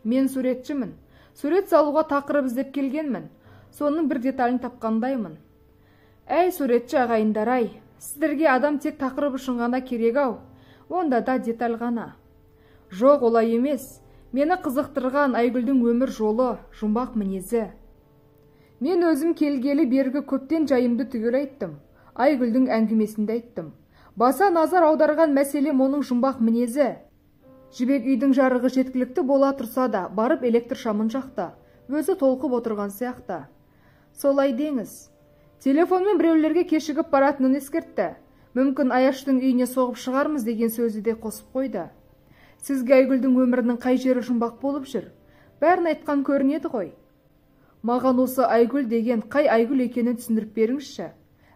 Мен суретшімін. Сурет салуға тақырып іздеп келгенмін. Соның бір деталін тапқандаймын. Әй, суретші ағайындар-ай, сіздерге адам тек тақырып үшін ғана керек ау. Онда да деталь ғана. Жоқ, олай емес. Мені қызықтырған Айгүлдің өмір жолы, жұмбақ мінезі. Мен өзім келгелі бергі көптен жайымды түгел айттым. Айгүлдің әңгімесін де айттым. Баса назар аударған мәселем оның жұмбақ мінезі. Жібек үйдің жарығы жеткілікті бола тұрса да, барып электр шамын жақты. Өзі толқып отырған сияқты. Солай деңіз. Телефонмен біреулерге кешігіп баратынын ескертті. Мүмкін Аяштың үйіне соғып шығармыз деген сөзді де қосып қойды. Сізге Айгүлдің өмірінің қай жері жұмбақ болып жүр? Бәрін айтқан көрінеді ғой. Маған осы Айгүл деген қай Айгүл екенін түсіндіріп беріңізші.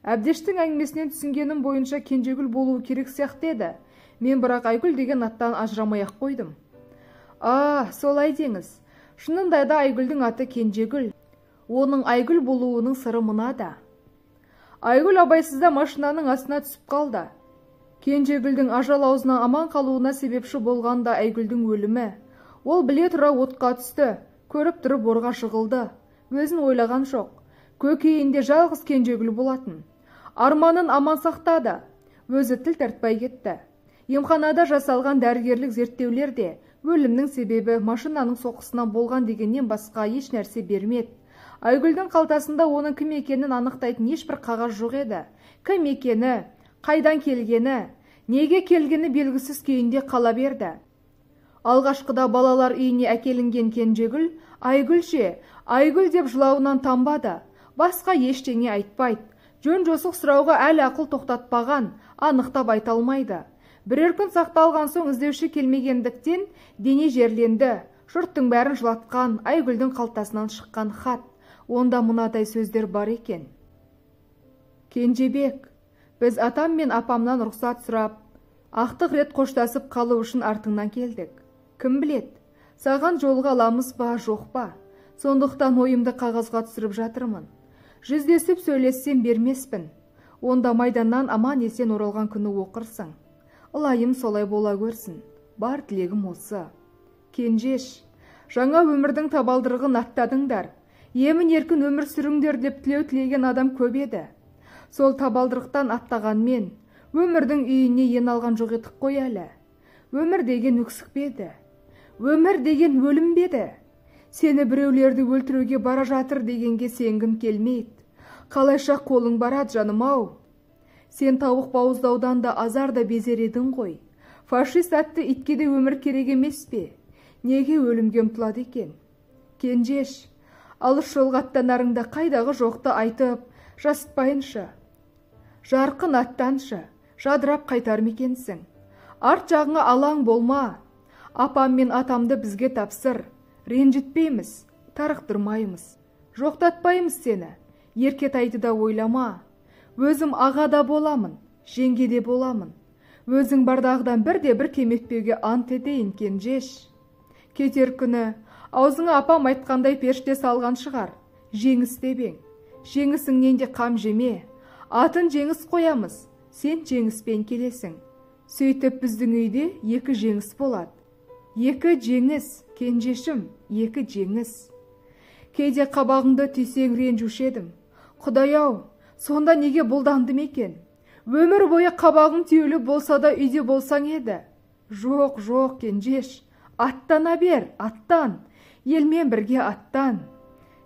Әбдештің әңгімесінен түсінгенім бойынша Кенжегүл болуы керек сияқты еді. Мен бірақ Айгүл деген аттан ажырамай-ақ қойдым. А, солай деңіз. Шынында да Айгүлдің аты Кенжегүл. Оның Айгүл болуының сыры мынада. Айгүл абайсызда машинаның астына түсіп қалды. Кенжегүлдің ажал аузынан аман қалуына себепші болған да Айгүлдің өлімі. Ол біле тұра отқа түсті, көріп тұрып орға жығылды. Өзін ойлаған жоқ. Көкейінде жалғыз Кенжегүл болатын. Арманын аман сақтады. Өзі тіл тартпай кетті. Емханада жасалған дәрігерлік зерттеулер де өлімнің себебі машинаның соққысынан болған дегеннен басқа еш нәрсе бермеді. Айгүлдің қалтасында оның кім екенін анықтайтын ешбір қағаз жоқ еді. Кім екені, қайдан келгені, неге келгені белгісіз күйінде қала берді. Алғашқыда балалар үйіне әкелінген Кенжегүл, Айгүл ше, Айгүл деп жылауынан танбады. Басқа ештеңе айтпайды. Жөн-жосық сұрауға әлі ақыл тоқтатпаған, анықтап айта алмайды. Бірер күн сақталған соң іздеуші келмегендіктен дене жерленді. Жұрттың бәрін жылатқан Айгүлдің қалтасынан шыққан хат. Онда мынадай сөздер бар екен. Кенжебек, біз атам мен апамнан рұқсат сұрап, ақтық рет қоштасып қалу үшін артыңнан келдік. Кім білет, саған жолға аламыз ба, жоқ па? Сондықтан ойымды қағазға түсіріп жатырмын. Жүздесіп сөйлессем бермеспін. Онда майданнан аман есен оралған күні оқырсың. Ылайым солай бола көрсін. Бар тілегім осы. Кенжеш, жаңа өмірдің табалдырығын аттадыңдар. Емін еркін өмір сүріңдер деп тілеу тілеген адам көп еді. Сол табалдырықтан аттағанмен өмірдің үйіне ен алған жоқ едік қой әлі. Өмір деген өксік пе еді? Өмір деген өлім бе еді? Сені біреулерді өлтіруге бара жатыр дегенге сенгім келмейді. Қалайша қолың барады, жаным-ау? Сен тауық бауыздаудан да азар да безер едің ғой. Фашист атты итке де өмір керек емес пе? Неге өлімге ұмтылады екен? Кенжеш, алыс жолға аттанарыңда қайдағы жоқты айтып, жасытпайыншы. Жарқын аттаншы, жадырап қайтар ма екенсің? Арт жағыңа алаң болма. Апам мен атамды бізге тапсыр. Ренжітпейміз, тарықтырмаймыз, жоқтатпаймыз сені. Еркетайды да ойлама. Өзім аға да боламын, жеңге де боламын. Өзің бардағыдан бірде бір кем етпеуге ант етейін, Кенжеш. Кетер күні аузыңа апам айтқандай періште салған шығар. Жеңіс деп ең. Жеңісіңнен де қам жеме. Атын жеңіс қоямыз, сен жеңіспен келесің. Сөйтіп біздің үйде екі жеңіс болады. Екі жеңіс, Кенжешім, екі жеңіс. Кейде қабағыңды түйсең ренжуші едім. Құдай-ау, сонда неге бұлдандым екен? Өмір бойы қабағың түйулі болса да үйде болсаң еді. Жоқ, жоқ, Кенжеш, аттана бер, аттан, елмен бірге аттан.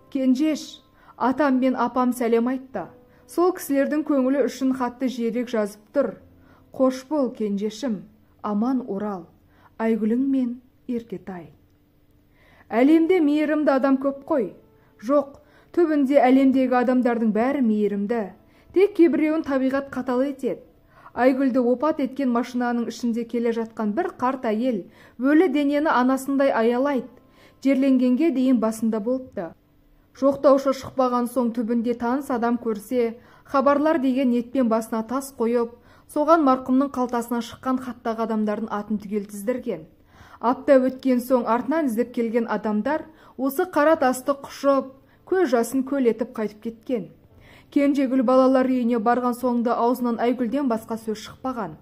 Кенжеш, атам мен апам сәлем айтты. Сол кісілердің көңілі үшін хатты жиірек жазып тұр. Қош бол, Кенжешім, аман орал. Айгүлің мен Еркетай. Әлемде мейірімді адам көп қой. Жоқ, түбінде әлемдегі адамдардың бәрі мейірімді. Тек кейбіреуін табиғат қатал етеді. Айгүлді опат еткен машинаның ішінде келе жатқан бір қарт әйел өлі денені анасындай аялайды. Жерленгенге дейін басында болыпты. Жоқтаушы шықпаған соң түбінде таныс адам көрсе, хабарлар деген ниетпен басына тас қойып, соған марқұмның қалтасына шыққан хаттағы адамдардың атын түгел тіздірген. Апта өткен соң артынан іздеп келген адамдар осы қара тасты құшып, көз жасын көл етіп қайтып кеткен. Кенжегүл балалар үйіне барған соңда аузынан Айгүлден басқа сөз шықпаған.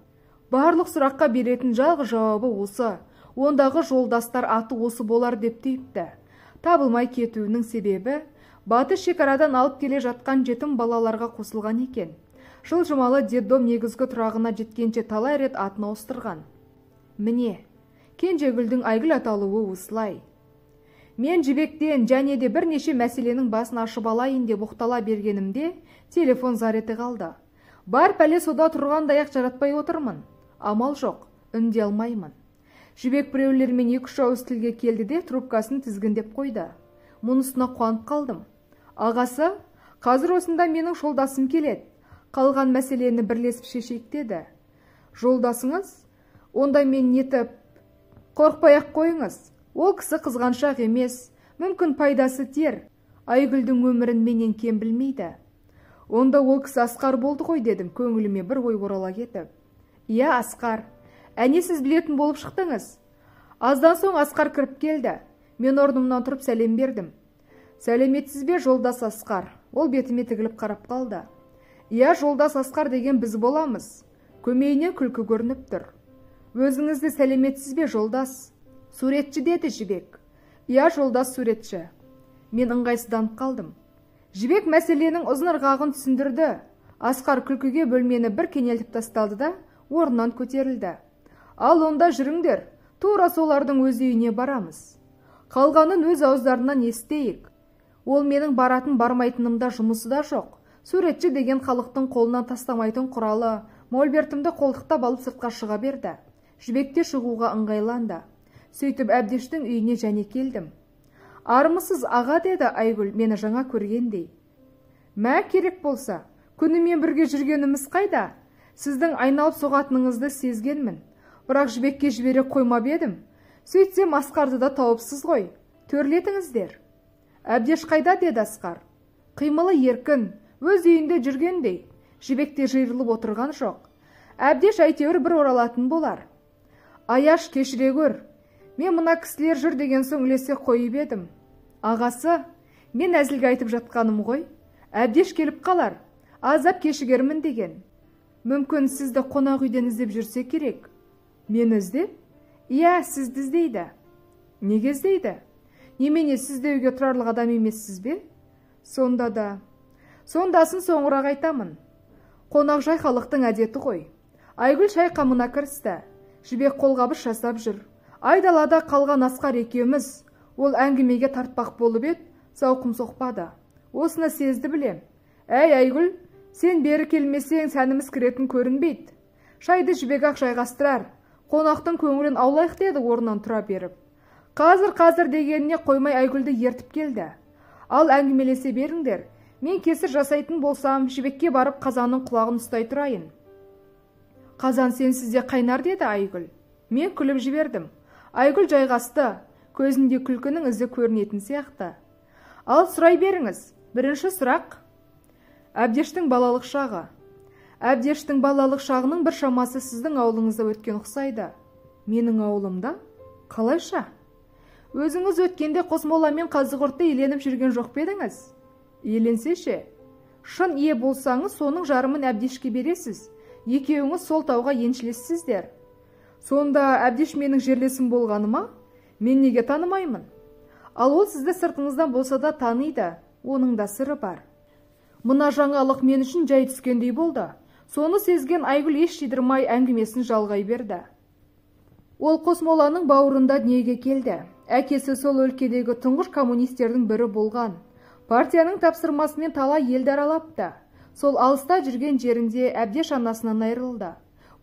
Барлық сұраққа беретін жалғыз жауабы осы. Ондағы жолдастар аты осы болар деп түйіпті. Табылмай кетуінің себебі батыс шекарадан алып келе жатқан жетім балаларға қосылған екен. Жылжымалы детдом негізгі тұрағына жеткенше талай рет атын ауыстырған. Міне, Кенжегүлдің Айгүл аталуы осылай. Мен Жібектен және де бірнеше мәселенің басын ашып алайын деп оқтала бергенімде телефон зар ете қалды. Бар пәле сода тұрғандай-ақ жаратпай отырмын. Амал жоқ, үндей алмаймын. Жібек біреулермен екі-үш ауыз тілге келді де трубкасын тізгіндеп қойды. Мұнысына қуанып қалдым. Ағасы, қазір осында менің жолдасым келеді. Қалған мәселені бірлесіп шешейік деді. Жолдасыңыз? Онда мен нетіп? Қорықпай-ақ қойыңыз. Ол кісі қызғаншақ емес, мүмкін пайдасы тер. Айгүлдің өмірін менен кем білмейді. Онда ол кісі Асқар болды ғой дедім, көңіліме бір ой орала кетіп. Иә, Асқар. Әне сіз білетін болып шықтыңыз. Аздан соң Асқар кіріп келді. Мен орнымнан тұрып сәлем бердім. Сәлеметсіз бе, жолдас Асқар? Ол бетіме тігіліп қарап қалды. Иә, жолдас Асқар деген біз боламыз. Көмейінен күлкі көрініп тұр. Өзіңізді сәлеметсіз бе, жолдас? Суретші деді Жібек. Иә, жолдас суретші. Мен ыңғайсызданып қалдым. Жібек мәселенің ұзын ырғағын түсіндірді. Асқар күлкіге бөлмені бір кенелтіп тасталды да орнынан көтерілді. Ал онда жүріңдер, тура солардың өз үйіне барамыз. Қалғанын өз ауыздарынан естейік. Ол менің баратын бармайтынымда жұмысы да жоқ. Суретші деген халықтың қолынан тастамайтын құралы мольбертімді қолтықтап алып сыртқа шыға берді. Жібекте шығуға ыңғайланды. Сөйтіп Әбдештің үйіне және келдім. Армысыз аға деді Айгүл мені жаңа көргендей. Мә керек болса, күнімен бірге жүргеніміз қайда? Сіздің айналып соғатыныңызды сезгенмін. Бірақ Жібекке жібере қоймап едім. Сөйтсем Асқарды да тауыпсыз ғой. Төрлетіңіздер. Әбдеш қайда, деді Асқар. Қимылы еркін, өз үйінде жүргендей. Жібекте жиырылып отырған жоқ. Әбдеш әйтеуір бір оралатын болар. Аяш, кешіре көр. Мен мына кісілер жүр деген соң ілесе қойып едім. Ағасы, мен әзілге айтып жатқаным ғой. Әбдеш келіп қалар. Аздап кешігермін деген. Мүмкін сізді қонақ үйден іздеп жүрсе керек. Мені іздеп? Иә, сізді іздейді. Неге іздейді? Немене, сіз іздеуге тұрарлық адам емессіз бе? Сонда да. Сондасын соңырақ айтамын. Қонақжай халықтың әдеті ғой. Айгүл шай қамына кірісті. Жібек қолғабыс жасап жүр. Айдалада қалған Асқар екеуміз. Ол әңгімеге тартпақ болып еді, зауқым соқпады. Осыны сезді білем. Әй, Айгүл, сен бері келмесең сәніміз кіретін көрінбейді. Шайды Жібек ақ жайғастырар. Қонақтың көңілін аулайық, деді орнынан тұра беріп. Қазір-қазір дегеніне қоймай Айгүлді ертіп келді. Ал әңгімелесе беріңдер. Мен кесір жасайтын болсам, Жібекке барып қазанның құлағын ұстай тұрайын. Қазан сенсіз де қайнар, деді Айгүл. Мен күліп жібердім. Айгүл жайғасты. Көзінде күлкінің ізі көрінетін сияқты. Ал сұрай беріңіз. Бірінші сұрақ. Әбдештің балалық шағы. Әбдештің балалық шағының бір шамасы сіздің ауылыңызда өткен ұқсайды. Менің ауылымда? Қалайша? Өзіңіз өткенде Қосмолламен Қазығұртты иеленіп жүрген жоқ па едіңіз? Иеленсе ше? Шын ие болсаңыз, соның жарымын Әбдешке бересіз. Екеуіңіз сол тауға еншілессіздер. Сонда Әбдеш менің жерлесім болғаны ма? Мен неге танымаймын? Ал ол сізді сыртыңыздан болса да таниды, оның да сыры бар. Мына жаңалық мен үшін жай түскендей болды. Соны сезген Айгүл еш жидырмай әңгімесін жалғай берді. Ол Қосмоланың бауырында дүниеге келді. Әкесі сол өлкедегі тұңғыш коммунистердің бірі болған. Партияның тапсырмасымен талай елді аралапты. Сол алыста жүрген жерінде Әбдеш анасынан айырылды.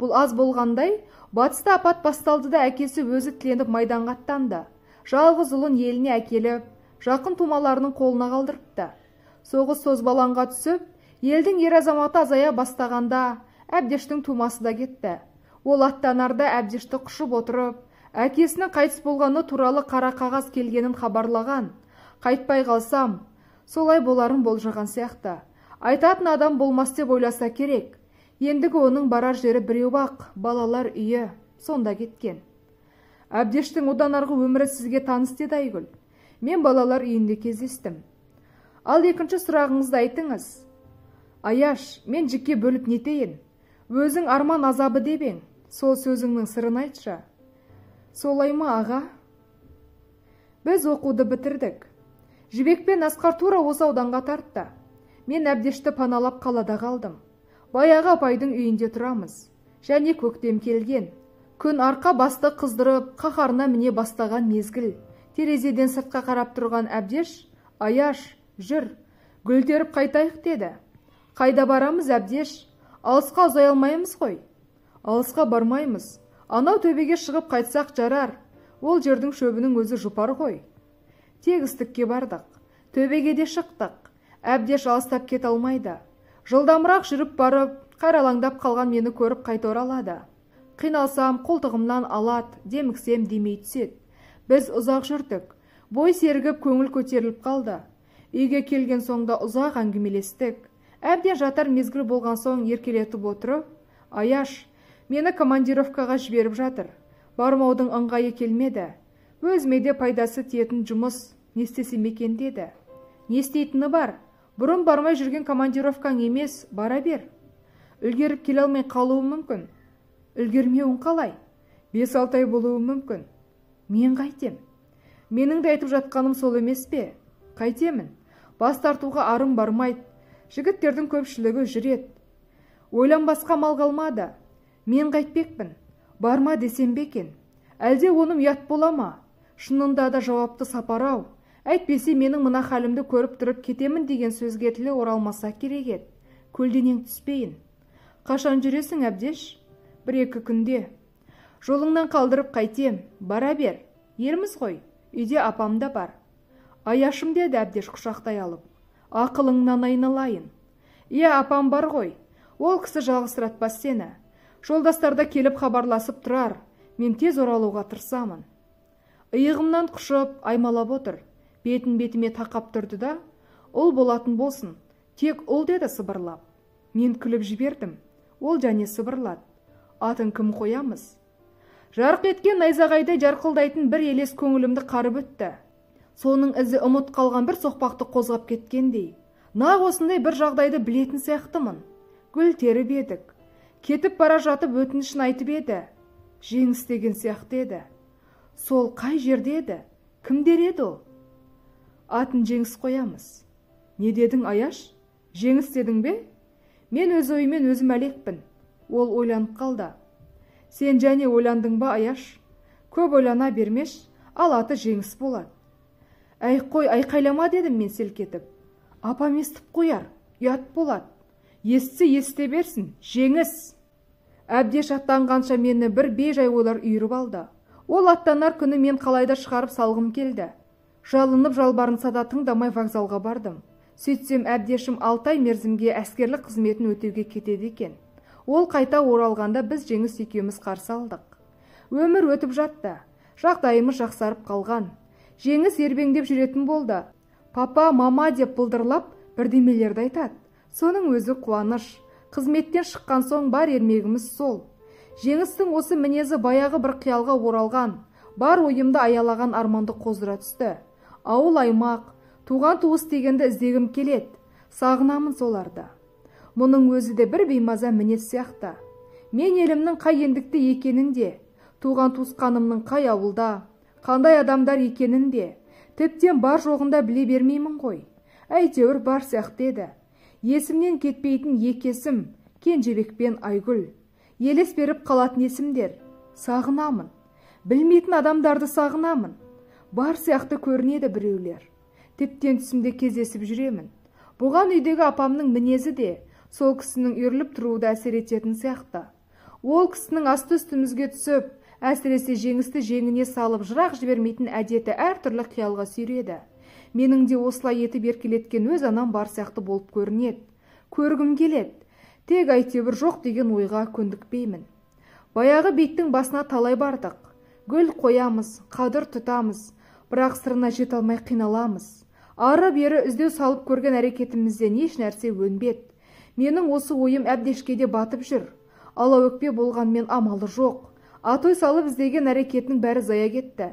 Бұл аз болғандай, батыста апат басталды да әкесі өзі тіленіп майданға аттанды. Жалғыз ұлын еліне әкеліп, жақын тумаларының қолына қалдырыпты. Соғыс созбалаңға түсіп, елдің ер азаматы азая бастағанда Әбдештің тумасы да кетті. Ол аттанарда Әбдешті құшып отырып, әкесінің қайтыс болғаны туралы қара қағаз келгенін хабарлаған. Қайтпай қалсам, солай боларын болжаған сияқты. Айтатын адам болмас деп ойласа керек. Ендігі оның барар жері біреу-ақ, балалар үйі, сонда кеткен. Әбдештің одан арғы өмірі сізге таныс, деді Айгүл. Мен балалар үйінде кездестім. Ал екінші сұрағыңызды айтыңыз. Аяш, мен жікке бөліп нетейін? Өзің арман азабы деп ең. Сол сөзіңнің сырын айтшы. Солай ма, аға? Біз оқуды бітірдік. Жібек пен Асқар тура осы ауданға тартты. Мен Әбдешті паналап қалада қалдым. Баяғы апайдың үйінде тұрамыз. Және көктем келген. Күн арқа басты қыздырып, қаһарына міне бастаған мезгіл. Терезеден сыртқа қарап тұрған Әбдеш, Аяш, жүр, гүл теріп қайтайық, деді. Қайда барамыз, Әбдеш? Алысқа ұзай алмаймыз ғой. Алысқа бармаймыз. Анау төбеге шығып қайтсақ жарар. Ол жердің шөбінің өзі жұпар ғой. Тегістікке бардық. Төбеге де шықтық. Әбдеш алыстап кете алмайды. Жылдамырақ жүріп барып, қаралаңдап қалған мені көріп қайта оралады. Қиналсам, қолтығымнан алат, деміксем демей түседі. Біз ұзақ жүрдік. Бой сергіп, көңіл көтеріліп қалды. Үйге келген соң да ұзақ әңгімелестік. Әбден жатар мезгіл болған соң еркелетіп отырып, Аяш, мені командировкаға жіберіп жатыр. Бармаудың ыңғайы келмеді. Өзіме де пайдасы тиетін жұмыс, не істесем екен, деді. Не істейтіні бар? Бұрын бармай жүрген командировкаң емес, бара бер. Үлгеріп келе алмай қалуым мүмкін. Үлгермеуің қалай? 5-6 ай болуы мүмкін. Мен қайтем? Менің де айтып жатқаным сол емес пе? Қайтемін. Бас тартуға арым бармайды. Жігіттердің көпшілігі жүреді. Ойланбасқа мал қалмады. Мен қайтпекпін. Барма десем бе екен? Әлде оным ұят бола ма? Шынында да жауапты сапар-ау. Әйтпесе менің мына халімді көріп тұрып кетемін деген сөзге тілі оралмаса керек еді. Көлденең түспейін. Қашан жүресің, Әбдеш? 1-2 күнде. Жолыңнан қалдырып қайтем, бара бер. Ерміз ғой, үйде апам да бар. Аяшым, деді Әбдеш құшақтай алып. Ақылыңнан айналайын. Иә, апам бар ғой. Ол кісі жалғызсыратпас сені. Жолдастарда келіп хабарласып тұрар. Мен тез оралуға тырысамын. Иығымнан құшып, аймалап отыр. Бетін бетіме тақап тұрды да, ұл болатын болсын, тек ұл деді сыбырлап. Мен күліп жібердім. Ол және сыбырлады. Атын кім қоямыз? Жарқ еткен найзағайдай жарқылдайтын бір елес көңілімді қарып өтті. Соның ізі ұмыт қалған бір соқпақты қозғап кеткендей. Нақ осындай бір жағдайды білетін сияқтымын. Гүл теріп едік. Кетіп бара жатып өтінішін айтып еді. Жеңіс деген сияқты еді. Сол қай жерде еді? Кімдер еді ол? Атын Жеңіс қоямыз. Не дедің, Аяш? Жеңіс дедің бе? Мен өз ойыммен өзім әлекпін. Ол ойланып қалды. Сен және ойландың ба, Аяш? Көп ойлана бермеш, ал аты Жеңіс болады. Әй қой, айқайлама дедім мен селк етіп. Апам естіп қояр, ұят болады. Естсе есте берсін, Жеңіс. Әбдеш аттанғанша мені бір бейжай ойлар үйіріп алды. Ол аттанар күні мен қалайда шығарып салғым келді. Жалынып жалбарынса да тыңдамай вокзалға бардым. Сөйтсем Әбдешім 6 ай мерзімге әскерлік қызметін өтеуге кетеді екен. Ол қайта оралғанда біз Жеңіс екеуміз қарсы алдық. Өмір өтіп жатты. Жағдайымыз жақсарып қалған. Жеңіс ербеңдеп жүретін болды. Папа, мама деп былдырлап бірдемелерді айтады. Соның өзі қуаныш. Қызметтен шыққан соң бар ермегіміз сол. Жеңістің осы мінезі баяғы бір қиялға оралған, бар ойымды аялаған арманды қоздыра түсті. Ауыл аймақ, туған туыс дегенді іздегім келеді. Сағынамын соларды. Мұның өзі де бір беймаза мінез сияқты. Мен елімнің қай ендікте екенін де, туған туысқанымның қай ауылда, қандай адамдар екенін де, тіптен бар жоғында біле бермеймін ғой. Әйтеуір бар сияқты еді. Есімнен кетпейтін екі есім, Кенжебек пен Айгүл. Елес беріп қалатын есімдер. Сағынамын. Білмейтін адамдарды сағынамын. Бар сияқты көрінеді біреулер. Тіптен түсімде кездесіп жүремін. Бұған үйдегі апамның мінезі де, сол кісінің үйіріліп тұруы да әсер ететін сияқты. Ол кісінің асты үстімізге түсіп, әсіресе Жеңісті жеңіне салып жырақ жібермейтін әдеті әртүрлі қиялға сүйреді. Менің де осылай етіп еркелеткен өз анам бар сияқты болып көрінеді. Көргім келеді. Тек әйтеуір жоқ деген ойға көндікпеймін. Баяғы бейттің басына талай бардық. Гүл қоямыз, қадір тұтамыз, бірақ сырына жете алмай қиналамыз. Ары-бері іздеу салып көрген әрекетімізден еш нәрсе өнбеді. Менің осы ойым Әбдешке де батып жүр. Алаөкпе болғанмен амалы жоқ. Атой салып іздеген әрекетінің бәрі зая кетті.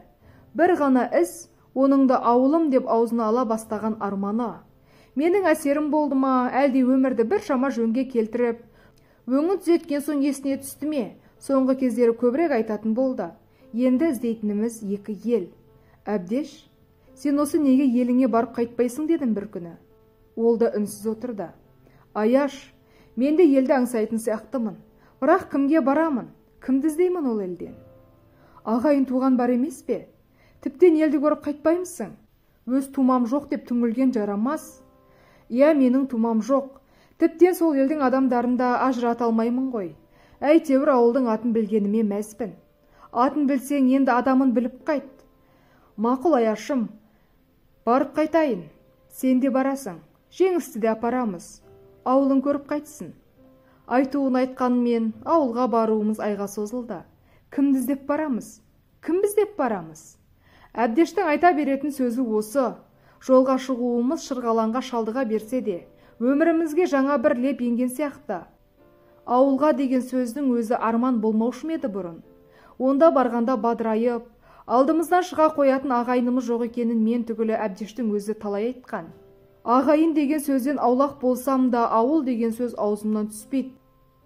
Бір ғана іс, оның да ауылым деп аузына ала бастаған арманы. Менің әсерім болды ма, әлде өмірді бір шама жөнге келтіріп, өңін түзеткен соң есіне түсті ме, соңғы кездері көбірек айтатын болды. Енді іздейтініміз екі ел. Әбдеш, сен осы неге еліңе барып қайтпайсың дедім бір күні. Ол да үнсіз отырды. Аяш, мен де елді аңсайтын сияқтымын. Бірақ кімге барамын, кімді іздеймін ол елден? Ағайын туған бар емес пе? Тіптен елді көріп қайтпаймысың? Өз тумам жоқ деп түңілген жарамас. Иә, менің тумам жоқ. Тіптен сол елдің адамдарын да ажырата алмаймын ғой. Әйтеуір ауылдың атын білгеніме мәзбін. Атын білсең, енді адамын біліп қайт. Мақұл, Аяшым, барып қайтайын. Сен де барасың. Жеңісті де апарамыз. Ауылын көріп қайтсын. Айтуын айтқанмен ауылға баруымыз айға созылды. Кімді іздеп барамыз? Кім іздеп барамыз? Әбдештің айта беретін сөзі осы. Жолға шығуымыз шырғалаңға шалдыға берсе де, өмірімізге жаңа бір леп енген сияқты. Ауылға деген сөздің өзі арман болмаушы ма еді бұрын? Онда барғанда бадырайып, алдымыздан шыға қоятын ағайынымыз жоқ екенін мен түгілі Әбдештің өзі талай айтқан. Ағайын деген сөзден аулақ болсам да, ауыл деген сөз аузымнан түспейді.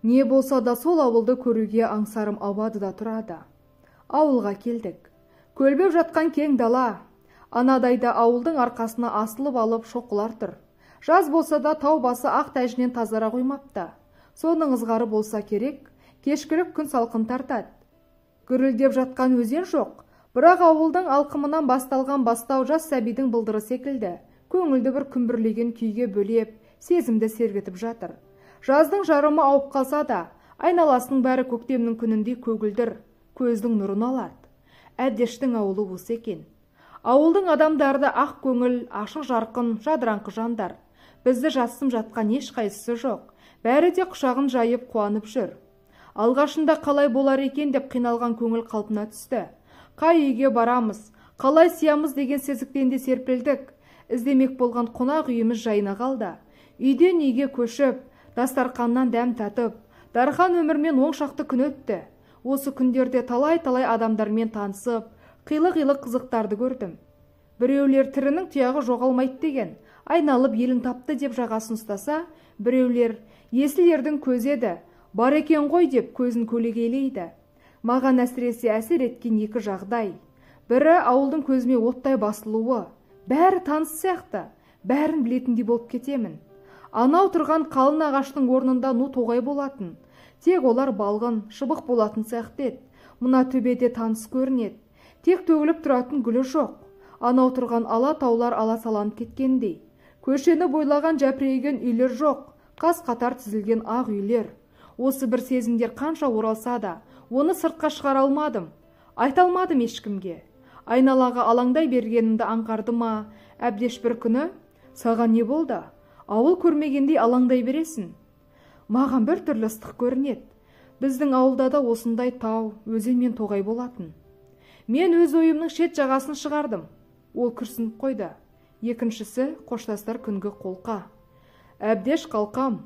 Не болса да сол ауылды көруге аңсарым ауады да тұрады. Ауылға келдік. Көлбеп жатқан кең дала. Анадайда ауылдың арқасына асылып алып шоқылар тұр. Жаз болса да тау басы ақ тәжінен тазара қоймапты. Соның ызғары болса керек, кешкілік күн салқын тартады. Гүрілдеп жатқан өзен жоқ, бірақ ауылдың алқымынан басталған бастау жас сәбидің былдыры секілді. Көңілді бір күмбірлеген күйге бөлеп, сезімді сергітіп жатыр. Жаздың жарымы ауып қалса да, айналасының бәрі көктемнің күніндей көгілдір, көздің нұрын алады. Әбдештің ауылы осы екен. Ауылдың адамдары да ақ көңіл, ашық жарқын, жадыраңқы жандар. Бізді жассым жатқан ешқайсысы жоқ. Бәрі де құшағын жайып қуанып жүр. Алғашында қалай болар екен деп қиналған көңіл қалпына түсті. Қай үйге барамыз, қалай сиямыз деген сезіктен де серпілдік. Іздемек болған қонақ үйіміз жайына қалды. Үйден үйге көшіп, дастарқаннан дәм татып, дархан өмірмен 10 шақты күн өтті. Осы күндерде талай-талай адамдармен танысып, қилы-қилы қызықтарды көрдім. Біреулер тірінің тұяғы жоғалмайды деген, айналып елін тапты деп жағасын ұстаса, біреулер есіл ердің көзі еді, бар екен ғой деп көзін көлегейлейді. Маған әсіресе әсер еткен екі жағдай. Бірі ауылдың көзіме оттай басылуы. Бәрі таныс сияқты, бәрін білетіндей болып кетемін. Анау тұрған қалын ағаштың орнында ну тоғай болатын. Тек олар балғын, шыбық болатын сияқты еді. Мына төбеде таныс көрінеді. Тек төгіліп тұратын гүлі жоқ. Анау тұрған ала таулар аласаланып кеткендей. Көшені бойлаған жәпірейген үйлер жоқ, қас қатар тізілген ақ үйлер. Осы бір сезімдер қанша оралса да, оны сыртқа шығара алмадым. Айта алмадым ешкімге. Айналаға алаңдай бергенімді аңғарды ма, Әбдеш бір күні, саған не болды? Ауыл көрмегендей алаңдай бересің. Маған бір түрлі ыстық көрінеді. Біздің ауылда да осындай тау, өзен мен тоғай болатын. Мен өз ойымның шет жағасын шығардым. Ол күрсініп қойды. Екіншісі қоштастар күнгі қолқа. Әбдеш қалқам,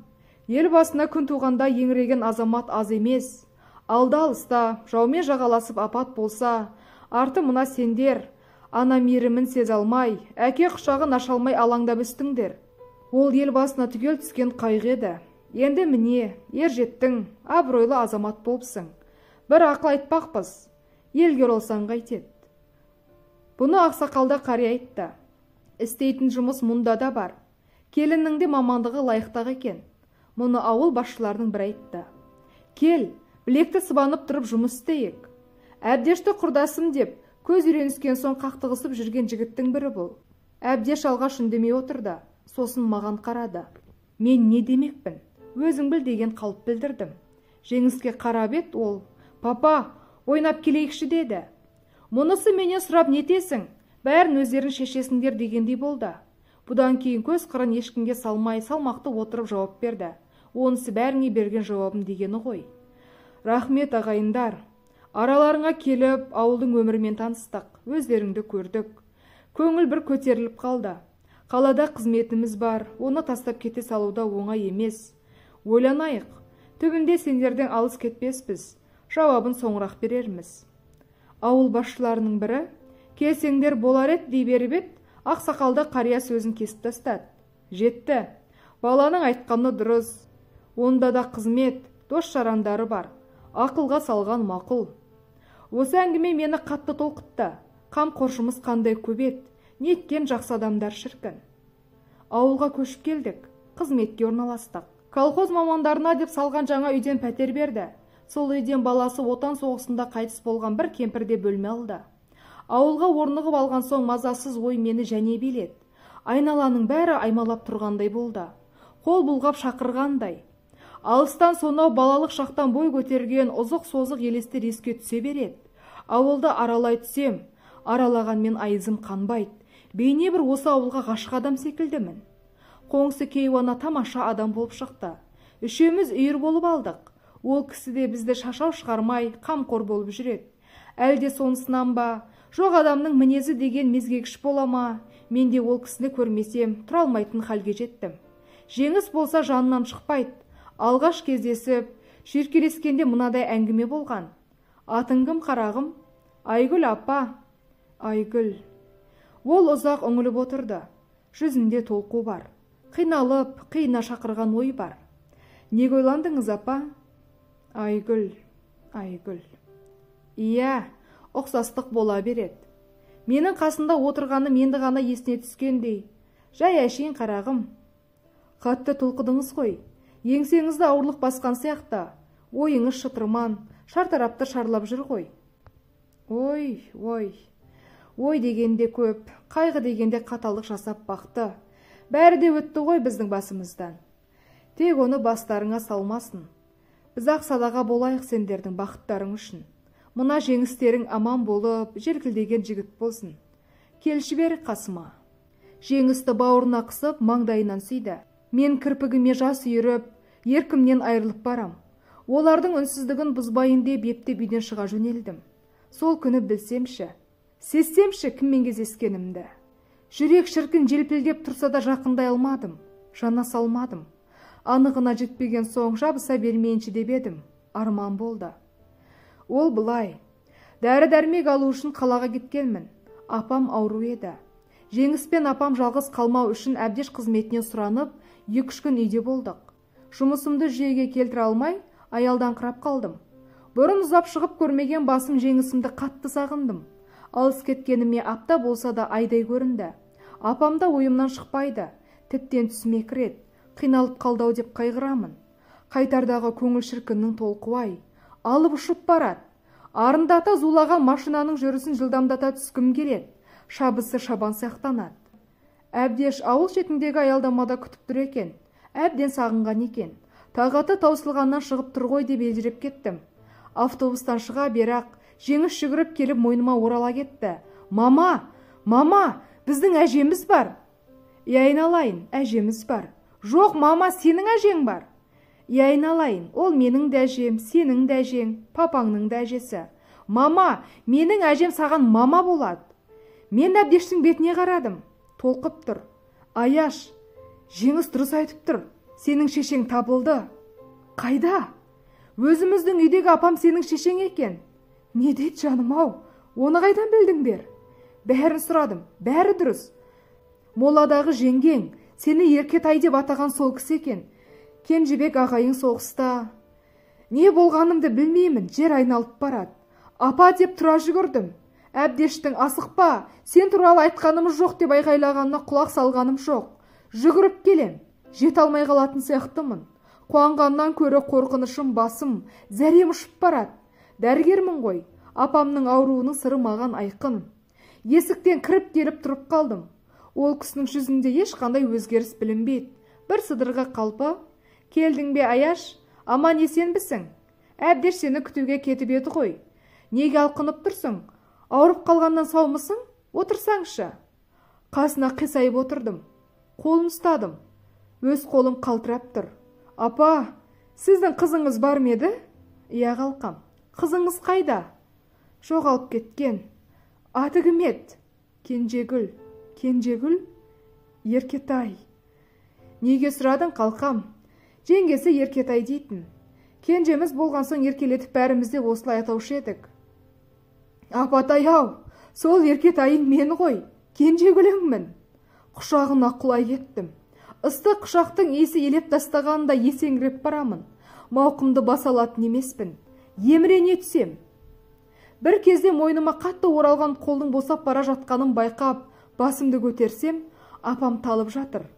ел басына күн туғанда еңіреген азамат аз емес. Алда алыста, жаумен жағаласып апат болса, арты мына сендер, ана мейірімін сезе алмай, әке құшағын аша алмай алаңдап өстіңдер. Ол ел басына түгел түскен қайғы еді. Енді міне, ер жеттің, абыройлы азамат болыпсың. Бір ақыл айтпақпыз, елге оралсаң қайтеді. Бұны ақсақалда қария айтты. Істейтін жұмыс мұнда да бар. Келіннің де мамандығы лайықтақ екен. Мұны ауыл басшыларының бірі айтты. Кел, білекті сыбанып тұрып жұмыс істейік. Әбдешті құрдасым деп, көз үйреніскен соң қақтығысып жүрген жігіттің бірі бұл. Әбдеш алғаш үндемей отырды, сосын маған қарады. Мен не демекпін? Өзің біл деген қалып білдірдім. Жеңіске қарап ет ол, папа, ойнап келейікші деді. Мұнысы менен сұрап нетесің? Бәрін өздерің шешесіңдер дегендей болды. Бұдан кейін көз қырын ешкімге салмай, салмақты отырып жауап берді. Онысы бәріңе берген жауабым дегені ғой. Рахмет ағайындар. Араларыңа келіп, ауылдың өмірімен таныстық, өздеріңді көрдік. Көңіл бір көтеріліп қалды. Қалада қызметіміз бар, оны тастап кете салуда оңай емес. Ойланайық, түбінде сендерден алыс кетпеспіз, жауабын соңырақ берерміз. Ауыл басшыларының бірі, келсеңдер болар ед дей беріп ед, ақсақалды қария сөзін кесіп тастады. Жетті. Баланың айтқаны дұрыс. Онда да қызмет, дос жарандары бар. Ақылға салған мақұл. Осы әңгіме мені қатты толқытты. Қамқоршымыз қандай көп еді, неткен жақсы адамдар шіркін. Ауылға көшіп келдік, қызметке орналастық. Колхоз мамандарына деп салған жаңа үйден пәтер берді. Сол үйден баласы Отан соғысында қайтыс болған бір кемпірде бөлме алды. Ауылға орнығып алған соң мазасыз ой мені және биледі. Айналаның бәрі аймалап тұрғандай болды. Қол бұлғап шақырғандай. Алыстан сонау балалық шақтан бой көтерген ұзық-созық елестер еске түсе береді. Ауылды аралай түсем, аралағанмен айызым қанбайды. Бейне бір осы ауылға ғашық адам секілдімін. Қоңсы кейуана тамаша адам болып шықты. Үшеуміз үйір болып алдық. Ол кісі де бізді шашау шығармай, қамқор болып жүреді. Әлде сонысынан ба, жоқ адамның мінезі деген мезгегіш бола ма, мен де ол кісіні көрмесем, тұра алмайтын халге жеттім. Жеңіс болса жанынан шықпайды. Алғаш кездесіп, шүйіркелескенде мынадай әңгіме болған. Атың кім қарағым? Айгүл апа. Айгүл. Ол ұзақ үңіліп отырды. Жүзінде толқу бар. Қиналып, қиына шақырған ой бар. Неге ойландыңыз апа? Айгүл, Айгүл. Иә, ұқсастық бола береді. Менің қасында отырғаным енді ғана есіне түскендей. Жай әшейін қарағым. Қатты толқыдыңыз ғой. Еңсеңізді ауырлық басқан сияқты. Ойыңыз шытырман, шар тарапты шарлап жүр ғой. Ой, ой. Ой дегенде көп, қайғы дегенде қаталдық жасап бақты. Бәрі де өтті ғой біздің басымыздан. Тек оны бастарыңа салмасын. Біз ақ садаға болайық сендердің бақыттарың үшін. Мына жеңістерің аман болып, желкілдеген жігіт болсын. Келші бері қасыма. Жеңісті бауырына қысып, маңдайынан сүйді. Мен кірпігіме жас үйіріп, еркімнен айырылып барам. Олардың үнсіздігін бұзбайын деп ептеп үйден шыға жөнелдім. Сол күні білсемші, сезсемші кіммен кездескенімді. Жүрек шіркін желпілдеп тұрса да жақындай алмадым, жанаса алмадым. Анығына жетпеген соң жабыса бермейінші деп едім, арман болды. Ол былай, дәрі-дәрмек алу үшін қалаға кеткенмін. Апам ауру еді. Жеңіспен апам жалғыз қалмау үшін Әбдеш қызметінен сұранып, 2-3 күн үйде болдық. Жұмысымды жүйеге келтіре алмай, аялдаңқырап қалдым. Бұрын ұзап шығып көрмеген басым Жеңісімді қатты сағындым. Алыс кеткеніме апта болса да айдай көрінді. Апам да ойымнан шықпайды, тіптен түсіме кіреді, қиналып қалды-ау деп қайғырамын. Қайтардағы көңіл шіркіннің толқуы-ай, алып ұшып барады. Арындата зулаған машинаның жүрісін жылдамдата түскім келеді. Шабысы шабан сияқтанады. Әбдеш ауыл шетіндегі аялдамада күтіп тұр екен. Әбден сағынған екен. Тағаты таусылғаннан шығып тұр ғой деп елжіреп кеттім. Автобустан шыға бере-ақ Жеңіс жүгіріп келіп мойныма орала кетті. Мама, мама, біздің әжеміз бар. Е, айналайын, әжеміз бар. Жоқ, мама, сенің әжең бар. Е, айналайын, ол менің де әжем, сенің де әжең, папаңның да әжесі. Мама, менің әжем саған мама болады. Мен Әбдештің бетіне қарадым. Толқып тұр. Аяш, Жеңіс дұрыс айтып тұр. Сенің шешең табылды. Қайда? Өзіміздің үйдегі апам сенің шешең екен. Не дейді жаным-ау, оны қайдан білдіңдер? Бәрін сұрадым, бәрі дұрыс. Моладағы жеңгең, сені Еркетай деп атаған сол кісі екен. Кенжебек ағайың соғыста. Не болғанымды білмеймін, жер айналып барады. Апа деп тұра жүгірдім. Әбдештің асықпа, сен туралы айтқанымыз жоқ деп айғайлағанына құлақ салғаным жоқ. Жүгіріп келем, жете алмай қалатын сияқтымын. Қуанғаннан көрі қорқынышым басым, зәрем ұшып барады. Дәрігермін ғой, апамның ауруының сыры маған айқын. Есіктен кіріп келіп тұрып қалдым. Ол кісінің жүзінде ешқандай өзгеріс білінбейді. Бір сыдырғы қалпы. Келдің бе, Аяш? Аман есенбісің? Әбдеш сені күтуге кетіп еді ғой. Неге алқынып тұрсың? Ауырып қалғаннан саумысың? Отырсаңшы. Қасына қисайып отырдым. Қолын ұстадым. Өз қолым қалтырап тұр. Апа, сіздің қызыңыз бар ма еді? Иә, қалқам. Қызыңыз қайда? Жоғалып кеткен. Аты кім еді? Кенжегүл. Кенжегүл? Еркетай. Неге сұрадың, қалқам? Жеңгесі Еркетай дейтін. Кенжеміз болған соң еркелетіп бәріміз де осылай атаушы едік. Апатай-ау, сол Еркетайың мен ғой, Кенжегүліңмін. Құшағына құлай кеттім. Ыстық құшақтың иісі елеп тастағанда есеңгіреп барамын. Мауқымды баса алатын емеспін. Емірене түсем. Бір кезде мойныма қатты оралған қолдың босап бара жатқанын байқап, басымды көтерсем, апам талып жатыр.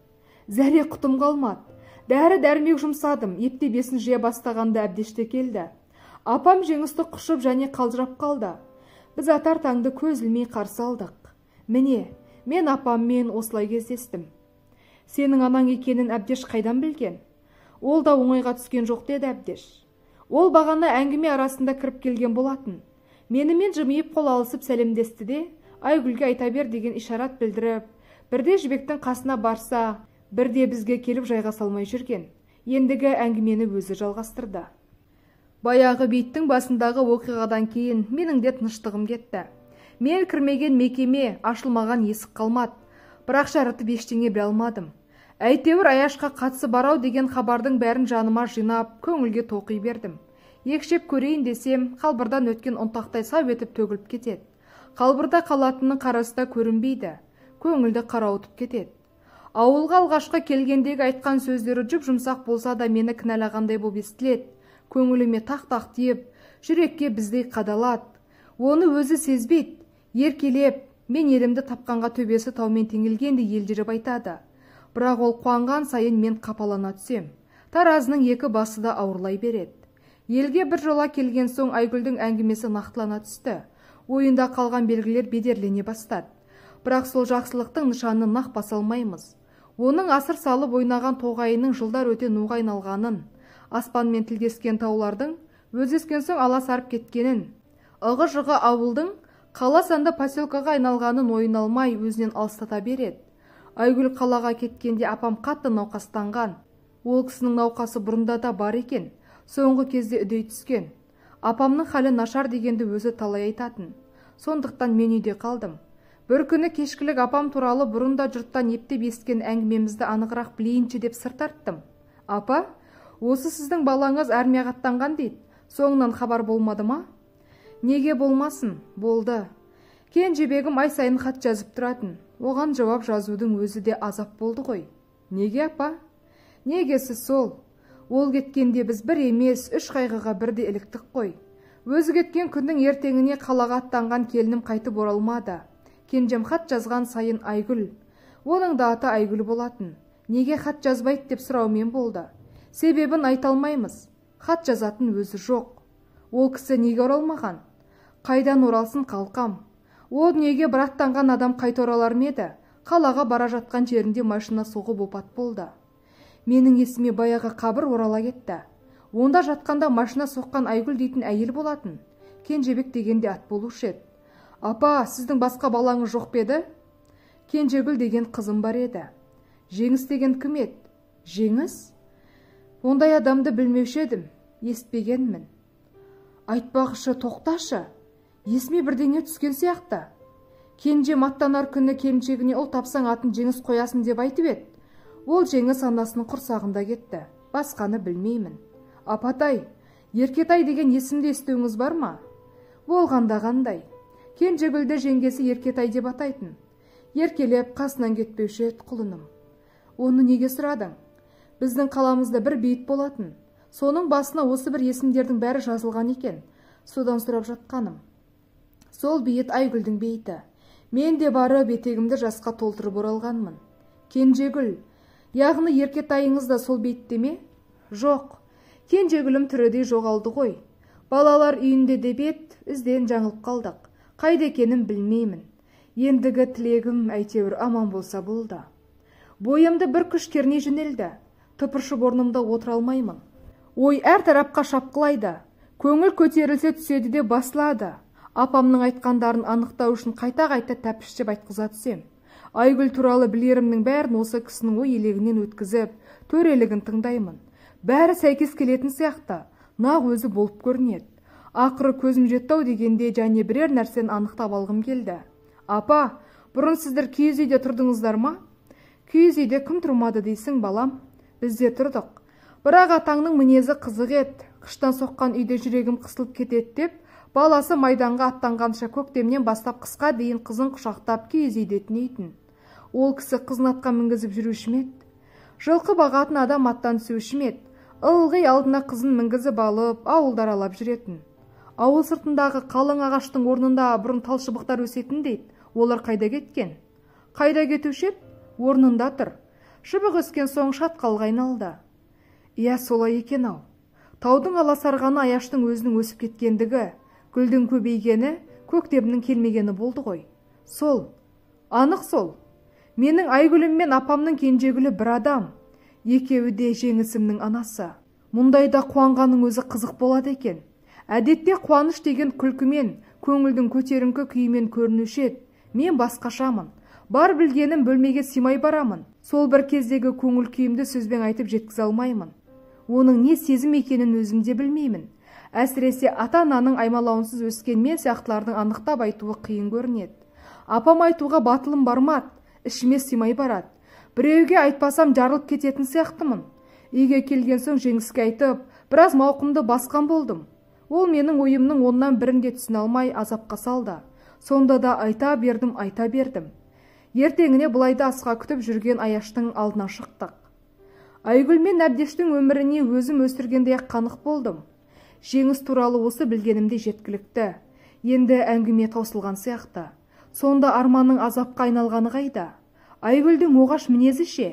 Зәре құтым қалмады. Дәрі-дәрмек жұмсадым, ептеп есін жия бастағанда Әбдеш те келді. Апам Жеңісті құшып және қалжырап қалды. Біз атар таңды көз ілмей қарсы алдық. Міне, мен апаммен осылай кездестім. Сенің анаң екенін Әбдеш қайдан білген? Ол да оңайға түскен жоқ деді Әбдеш. Ол бағана әңгіме арасында кіріп келген болатын. Менімен жымиып қол алысып сәлемдесті де, Айгүлге айта бер деген ишарат білдіріп, бірде Жібектің қасына барса, бірде бізге келіп жайға салмай жүрген. Ендігі әңгімені өзі жалғастырды. Баяғы бейіттің басындағы оқиғадан кейін менің де тыныштығым кетті. Мен кірмеген мекеме, ашылмаған есік қалмады. Бірақ жарытып ештеңе біле алмадым. Әйтеуір Аяшқа қатысы бар-ау деген хабардың бәрін жаныма жинап, көңілге тоқи бердім. Екшеп көрейін десем, қалбырдан өткен ұнтақтай сау етіп төгіліп кетеді. Қалбырда қалатынның қарасы да көрінбейді, көңілді қарауытып кетеді. Ауылға алғашқы келгендегі айтқан сөздері жұп-жұмсақ болса да мені кінәлағандай боп естіледі. Көңіліме тақ-тақ тиіп, жүрекке біздей қадалады. Оны өзі сезбейді, еркелеп, мен елімді тапқанға төбесі таумен теңелгендей елжіреп айтады. Бірақ ол қуанған сайын мен қапалана түсем. Таразының екі басы да ауырлай береді. Елге бір жола келген соң Айгүлдің әңгімесі нақтылана түсті. Ойында қалған белгілер бедерлене бастады. Бірақ сол жақсылықтың нышанын нақ баса алмаймыз. Оның асыр салып ойнаған тоғайының жылдар өте нуға айналғанын, аспанмен тілдескен таулардың өздескен соң аласарып кеткенін, ығы-жығы ауылдың қала санды поселкаға айналғанын ойын алмай өзінен алыстата береді. Айгүл қалаға кеткенде апам қатты науқастанған. Ол кісінің науқасы бұрында да бар екен. Соңғы кезде үдей түскен. Апамның халі нашар дегенді өзі талай айтатын. Сондықтан мен үйде қалдым. Бір күні кешкілік апам туралы бұрын да жұрттан ептеп естіген әңгімемізді анығырақ білейінші деп сыр тарттым. Апа, осы сіздің балаңыз армияға аттанған дейді. Соңынан хабар болмады ма? Неге болмасын? Болды. Кенжебегім ай сайын хат жазып тұратын. Оған жауап жазудың өзі де азап болды ғой. Неге, апа? Негесі сол? Ол кеткенде біз бір емес, үш қайғыға бірде іліктік қой. Өзі кеткен күннің ертеңіне қалаға аттанған келінім қайтып оралмады. Кенжем хат жазған сайын Айгүл. Оның да аты Айгүл болатын. Неге хат жазбайды деп сұраумен болды. Себебін айта алмаймыз. Хат жазатын өзі жоқ. Ол кісі неге оралмаған? Қайдан оралсын қалқам? О дүниеге бір аттанған адам қайта оралар ма еді? Қалаға бара жатқан жерінде машина соғып опат болды. Менің есіме баяғы қабір орала кетті. Онда жатқанда машина соққан Айгүл дейтін әйел болатын. Кенжебек деген де ат болушы еді. Апа, сіздің басқа балаңыз жоқ па еді? Кенжегүл деген қызым бар еді. Жеңіс деген кім еді? Жеңіс? Ондай адамды білмеуші едім, естпегенмін. Айтпақшы, тоқташы, есіме бірдеңе түскен сияқты. Кенжем аттанар күні келіншегіне ұл тапсаң атын Жеңіс қоясың деп айтып еді. Ол Жеңіс анасының құрсағында кетті. Басқаны білмеймін. Апатай, Еркетай деген есімді естуіңіз бар ма? Болғанда қандай? Кенжегүлді жеңгесі Еркетай деп атайтын. Еркелеп қасынан кетпеуші еді құлыным. Оны неге сұрадың? Біздің қаламызда бір бейіт болатын. Соның басына осы бір есімдердің бәрі жазылған екен. Содан сұрап жатқаным. Сол бейіт Айгүлдің бейіті. Мен де барып етегімді жасқа толтырып оралғанмын. Кенжегүл, яғни Еркетайыңыз да сол бейітте ме? Жоқ. Кенжегүлім тірідей жоғалды ғой. Балалар үйінде деп ет, ізден жаңылып қалдық. Қайда екенін білмеймін. Ендігі тілегім әйтеуір аман болса болды. Бойымды бір күш керней жөнелді. Тыпыршып орнымда отыра алмаймын. Ой әр тарапқа шапқылайды. Көңіл көтерілсе түседі де басылады. Апамның айтқандарын анықтау үшін қайта-қайта тәпіштеп айтқыза түсем. Айгүл туралы білерімнің бәрін осы кісінің ой елегінен өткізіп, төрелігін тыңдаймын. Бәрі сәйкес келетін сияқты, нақ өзі болып көрінеді. Ақыры көзім жетті-ау дегенде және бірер нәрсені анықтап алғым келді. Апа, бұрын сіздер киіз үйде тұрдыңыздар ма? Киіз үйде кім тұрмады дейсің, балам? Біз де тұрдық. Бірақ атаңның мінезі қызық еді. Қыштан соққан үйде жүрегім қысылып кетеді деп, баласы майданға аттанғанша көктемнен бастап қысқа дейін қызын құшақтап киіз үйде түнейтін. Ол кісі қызын атқа мінгізіп жүруші ме еді? Жылқы бағатын адам аттан түсуші ме еді? Ылғи алдына қызын мінгізіп алып, ауылды аралап жүретін. Ауыл сыртындағы қалың ағаштың орнында бұрын тал шыбықтар өсетін дейді. Олар қайда кеткен? Қайда кетуші еді? Орнында тұр. Шыбық өскен соң шатқалға айналды. Иә, солай екен ау. Таудың аласарғаны аяштың өзінің өсіп кеткендігі, гүлдің көбейгені, көктемнің келмегені болды ғой. Сол, анық сол. Менің Айгүлім мен апамның Кенжегүлі бір адам. Екеуі де Жеңісімнің анасы. Мұндайда қуанғанның өзі қызық болады екен. Әдетте қуаныш деген күлкімен, көңілдің көтеріңкі күйімен көрінуші еді. Мен басқашамын. Бар білгенім бөлмеге сыймай барамын. Сол бір кездегі көңіл күйімді сөзбен айтып жеткізе алмаймын. Оның не сезім екенін өзім де білмеймін. Әсіресе ата-ананың аймалауынсыз өскен мен сияқтылардың анықтап айтуы қиын көрінеді. Апам айтуға батылым бармады, ішіме сыймай барады. Біреуге айтпасам жарылып кететін сияқтымын. Үйге келген соң Жеңіске айтып, біраз мауқымды басқан болдым. Ол менің ойымның оннан бірін де түсіне алмай азапқа салды. Сонда да айта бердім, айта бердім. Ертеңіне бұлайды асыға күтіп жүрген Аяштың алдына шықтық. Айгүл мен Әбдештің өміріне өзім өсіргендей қанық болдым. Жеңіс туралы осы білгенімде жеткілікті. Енді әңгіме таусылған сияқты. Сонда арманның азапқа айналғаны қайда? Айгүлдің оғаш мінезі ше?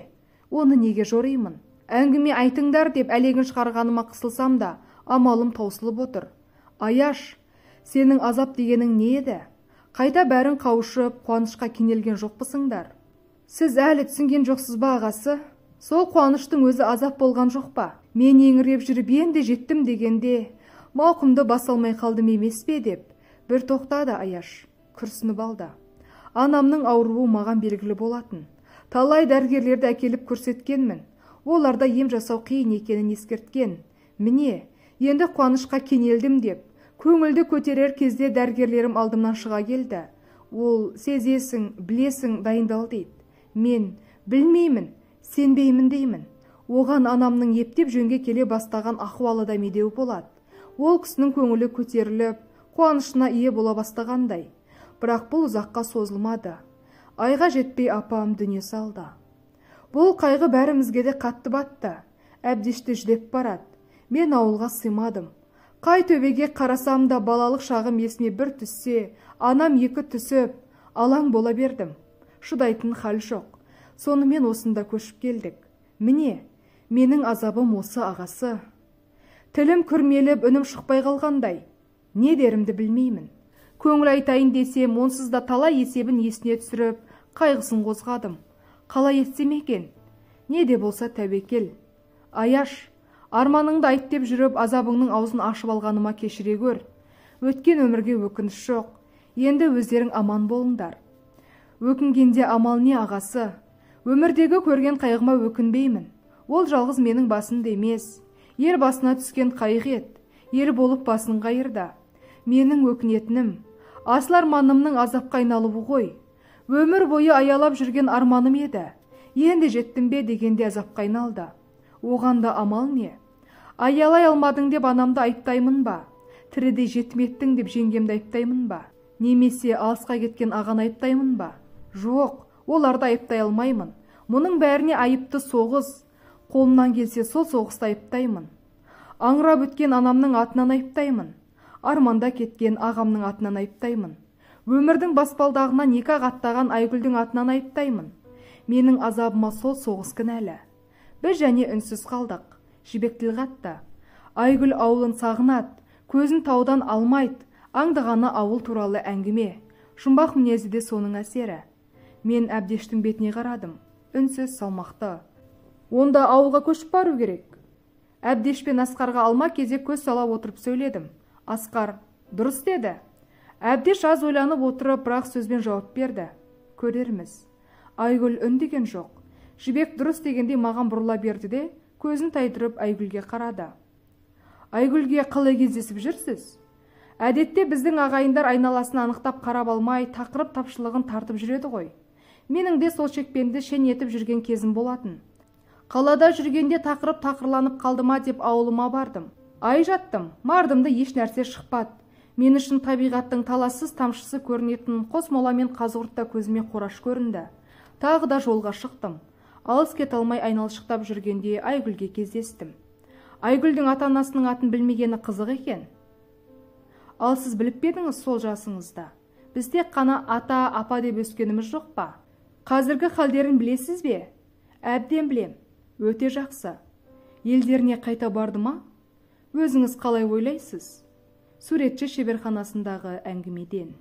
Оны неге жоримын? Әңгіме айтыңдар деп әлегін шығарғаныма қысылсам да, амалым таусылып отыр. Аяш, сенің азап дегенің не еді? Қайта бәрін қауышып, қуанышқа кенелген жоқпысыңдар? Сіз әлі түсінген жоқсыз ба, ағасы? Сол қуаныштың өзі азап болған жоқ па? Мен еңіреп жүріп енді жеттім дегенде, мауқымды баса алмай қалдым емес пе деп, бір тоқтады Аяш, күрсініп алды. Анамның ауруы маған белгілі болатын. Талай дәрігерлерді әкеліп көрсеткенмін. Оларда ем жасау қиын екенін ескерткен. Міне, Енді қуанышқа кенелдім деп, көңілді көтерер кезде дәрігерлерім алдымнан шыға келді. Ол сезесің, білесің, дайындал дейді. Мен білмеймін, сенбеймін деймін. Оған анамның ептеп жөнге келе бастаған ахуалы да медеу болады. Ол кісінің көңілі көтеріліп, қуанышына ие бола бастағандай. Бірақ бұл ұзаққа созылмады. Айға жетпей апам дүние салды. Бұл қайғы бәрімізге де қатты батты. Әбдешті жүдеп барады. Мен ауылға сыймадым. Қай төбеге қарасам да балалық шағым есіме бір түссе, анам екі түсіп, алаң бола бердім. Шыдайтын хал жоқ. Сонымен осында көшіп келдік. Міне, менің азабым осы ағасы. Тілім күрмеліп, үнім шықпай қалғандай. Не дерімді білмеймін. Көңіл айтайын десем, онсыз да талай есебін есіне түсіріп, қайғысын қозғадым. Қалай етсем екен? Не де болса тәуекел. Аяш, арманыңды айт деп жүріп, азабыңның аузын ашып алғаныма кешіре көр. Өткен өмірге өкініш жоқ. Енді өздерің аман болыңдар. Өкінгенде амал не ағасы? Өмірдегі көрген қайғыма өкінбеймін. Ол жалғыз менің басымда емес. Ер басына түскен қайғы ет. Ер болып басын қайырды. Менің өкінетінім, асыл арманымның азапқа айналуы ғой. Өмір бойы аялап жүрген арманым еді. Енді жеттім бе дегенде азапқа айналды. Оған да амал не? Аялай алмадың деп анамды айыптаймын ба? Тірідей жетім еттің деп жеңгемді айыптаймын ба? Немесе алысқа кеткен ағаны айыптаймын ба? Жоқ, оларды айыптай алмаймын. Мұның бәріне айыпты соғыс. Қолымнан келсе сол соғысты айыптаймын. Аңырап өткен анамның атынан айыптаймын. Арманда кеткен ағамның атынан айыптаймын. Өмірдің баспалдағынан екі ақ аттаған Айгүлдің атынан айыптаймын. Менің азабыма сол соғыс кінәлі. Біз және үнсіз қалдық. Жібек тіл қатты. Айгүл ауылын сағынады, көзін таудан алмайды, аңдығаны ауыл туралы әңгіме. Жұмбақ мінезі де соның әсері. Мен Әбдештің бетіне қарадым. Үнсіз, салмақты. Онда ауылға көшіп бару керек. Әбдеш пен Асқарға алма кезек көз сала отырып сөйледім. Асқар дұрыс деді. Әбдеш аз ойланып отырып, бірақ сөзбен жауап берді. Көрерміз. Айгүл үндеген жоқ. Жібек дұрыс дегендей маған бұрыла берді де, көзін тайдырып Айгүлге қарады. Айгүлге қалай кездесіп жүрсіз? Әдетте біздің ағайындар айналасын анықтап қарап алмай, тақырып тапшылығын тартып жүреді ғой. Менің де сол шекпенді шен етіп жүрген кезім болатын. Қалада жүргенде тақырып тақырланып қалды ма деп ауылыма бардым. Ай жаттым, мардымды еш нәрсе шықпады. Мен үшін табиғаттың талассыз тамшысы көрінетін қос мола мен қазығұртта көзіме қораш көрінді. Тағы да жолға шықтым. Алыс кете алмай айналшықтап жүргенде Айгүлге кездестім. Айгүлдің ата-анасының атын білмегені қызық екен. Ал сіз біліп пе едіңіз сол жасыңызда? Біз тек қана ата, апа деп өскеніміз жоқ па? Қазіргі халдерін білесіз бе? Әбден білем. Өте жақсы. Елдеріне қайта барды ма? Өзіңіз қалай ойлайсыз? Суретші шеберханасындағы әңгімеден.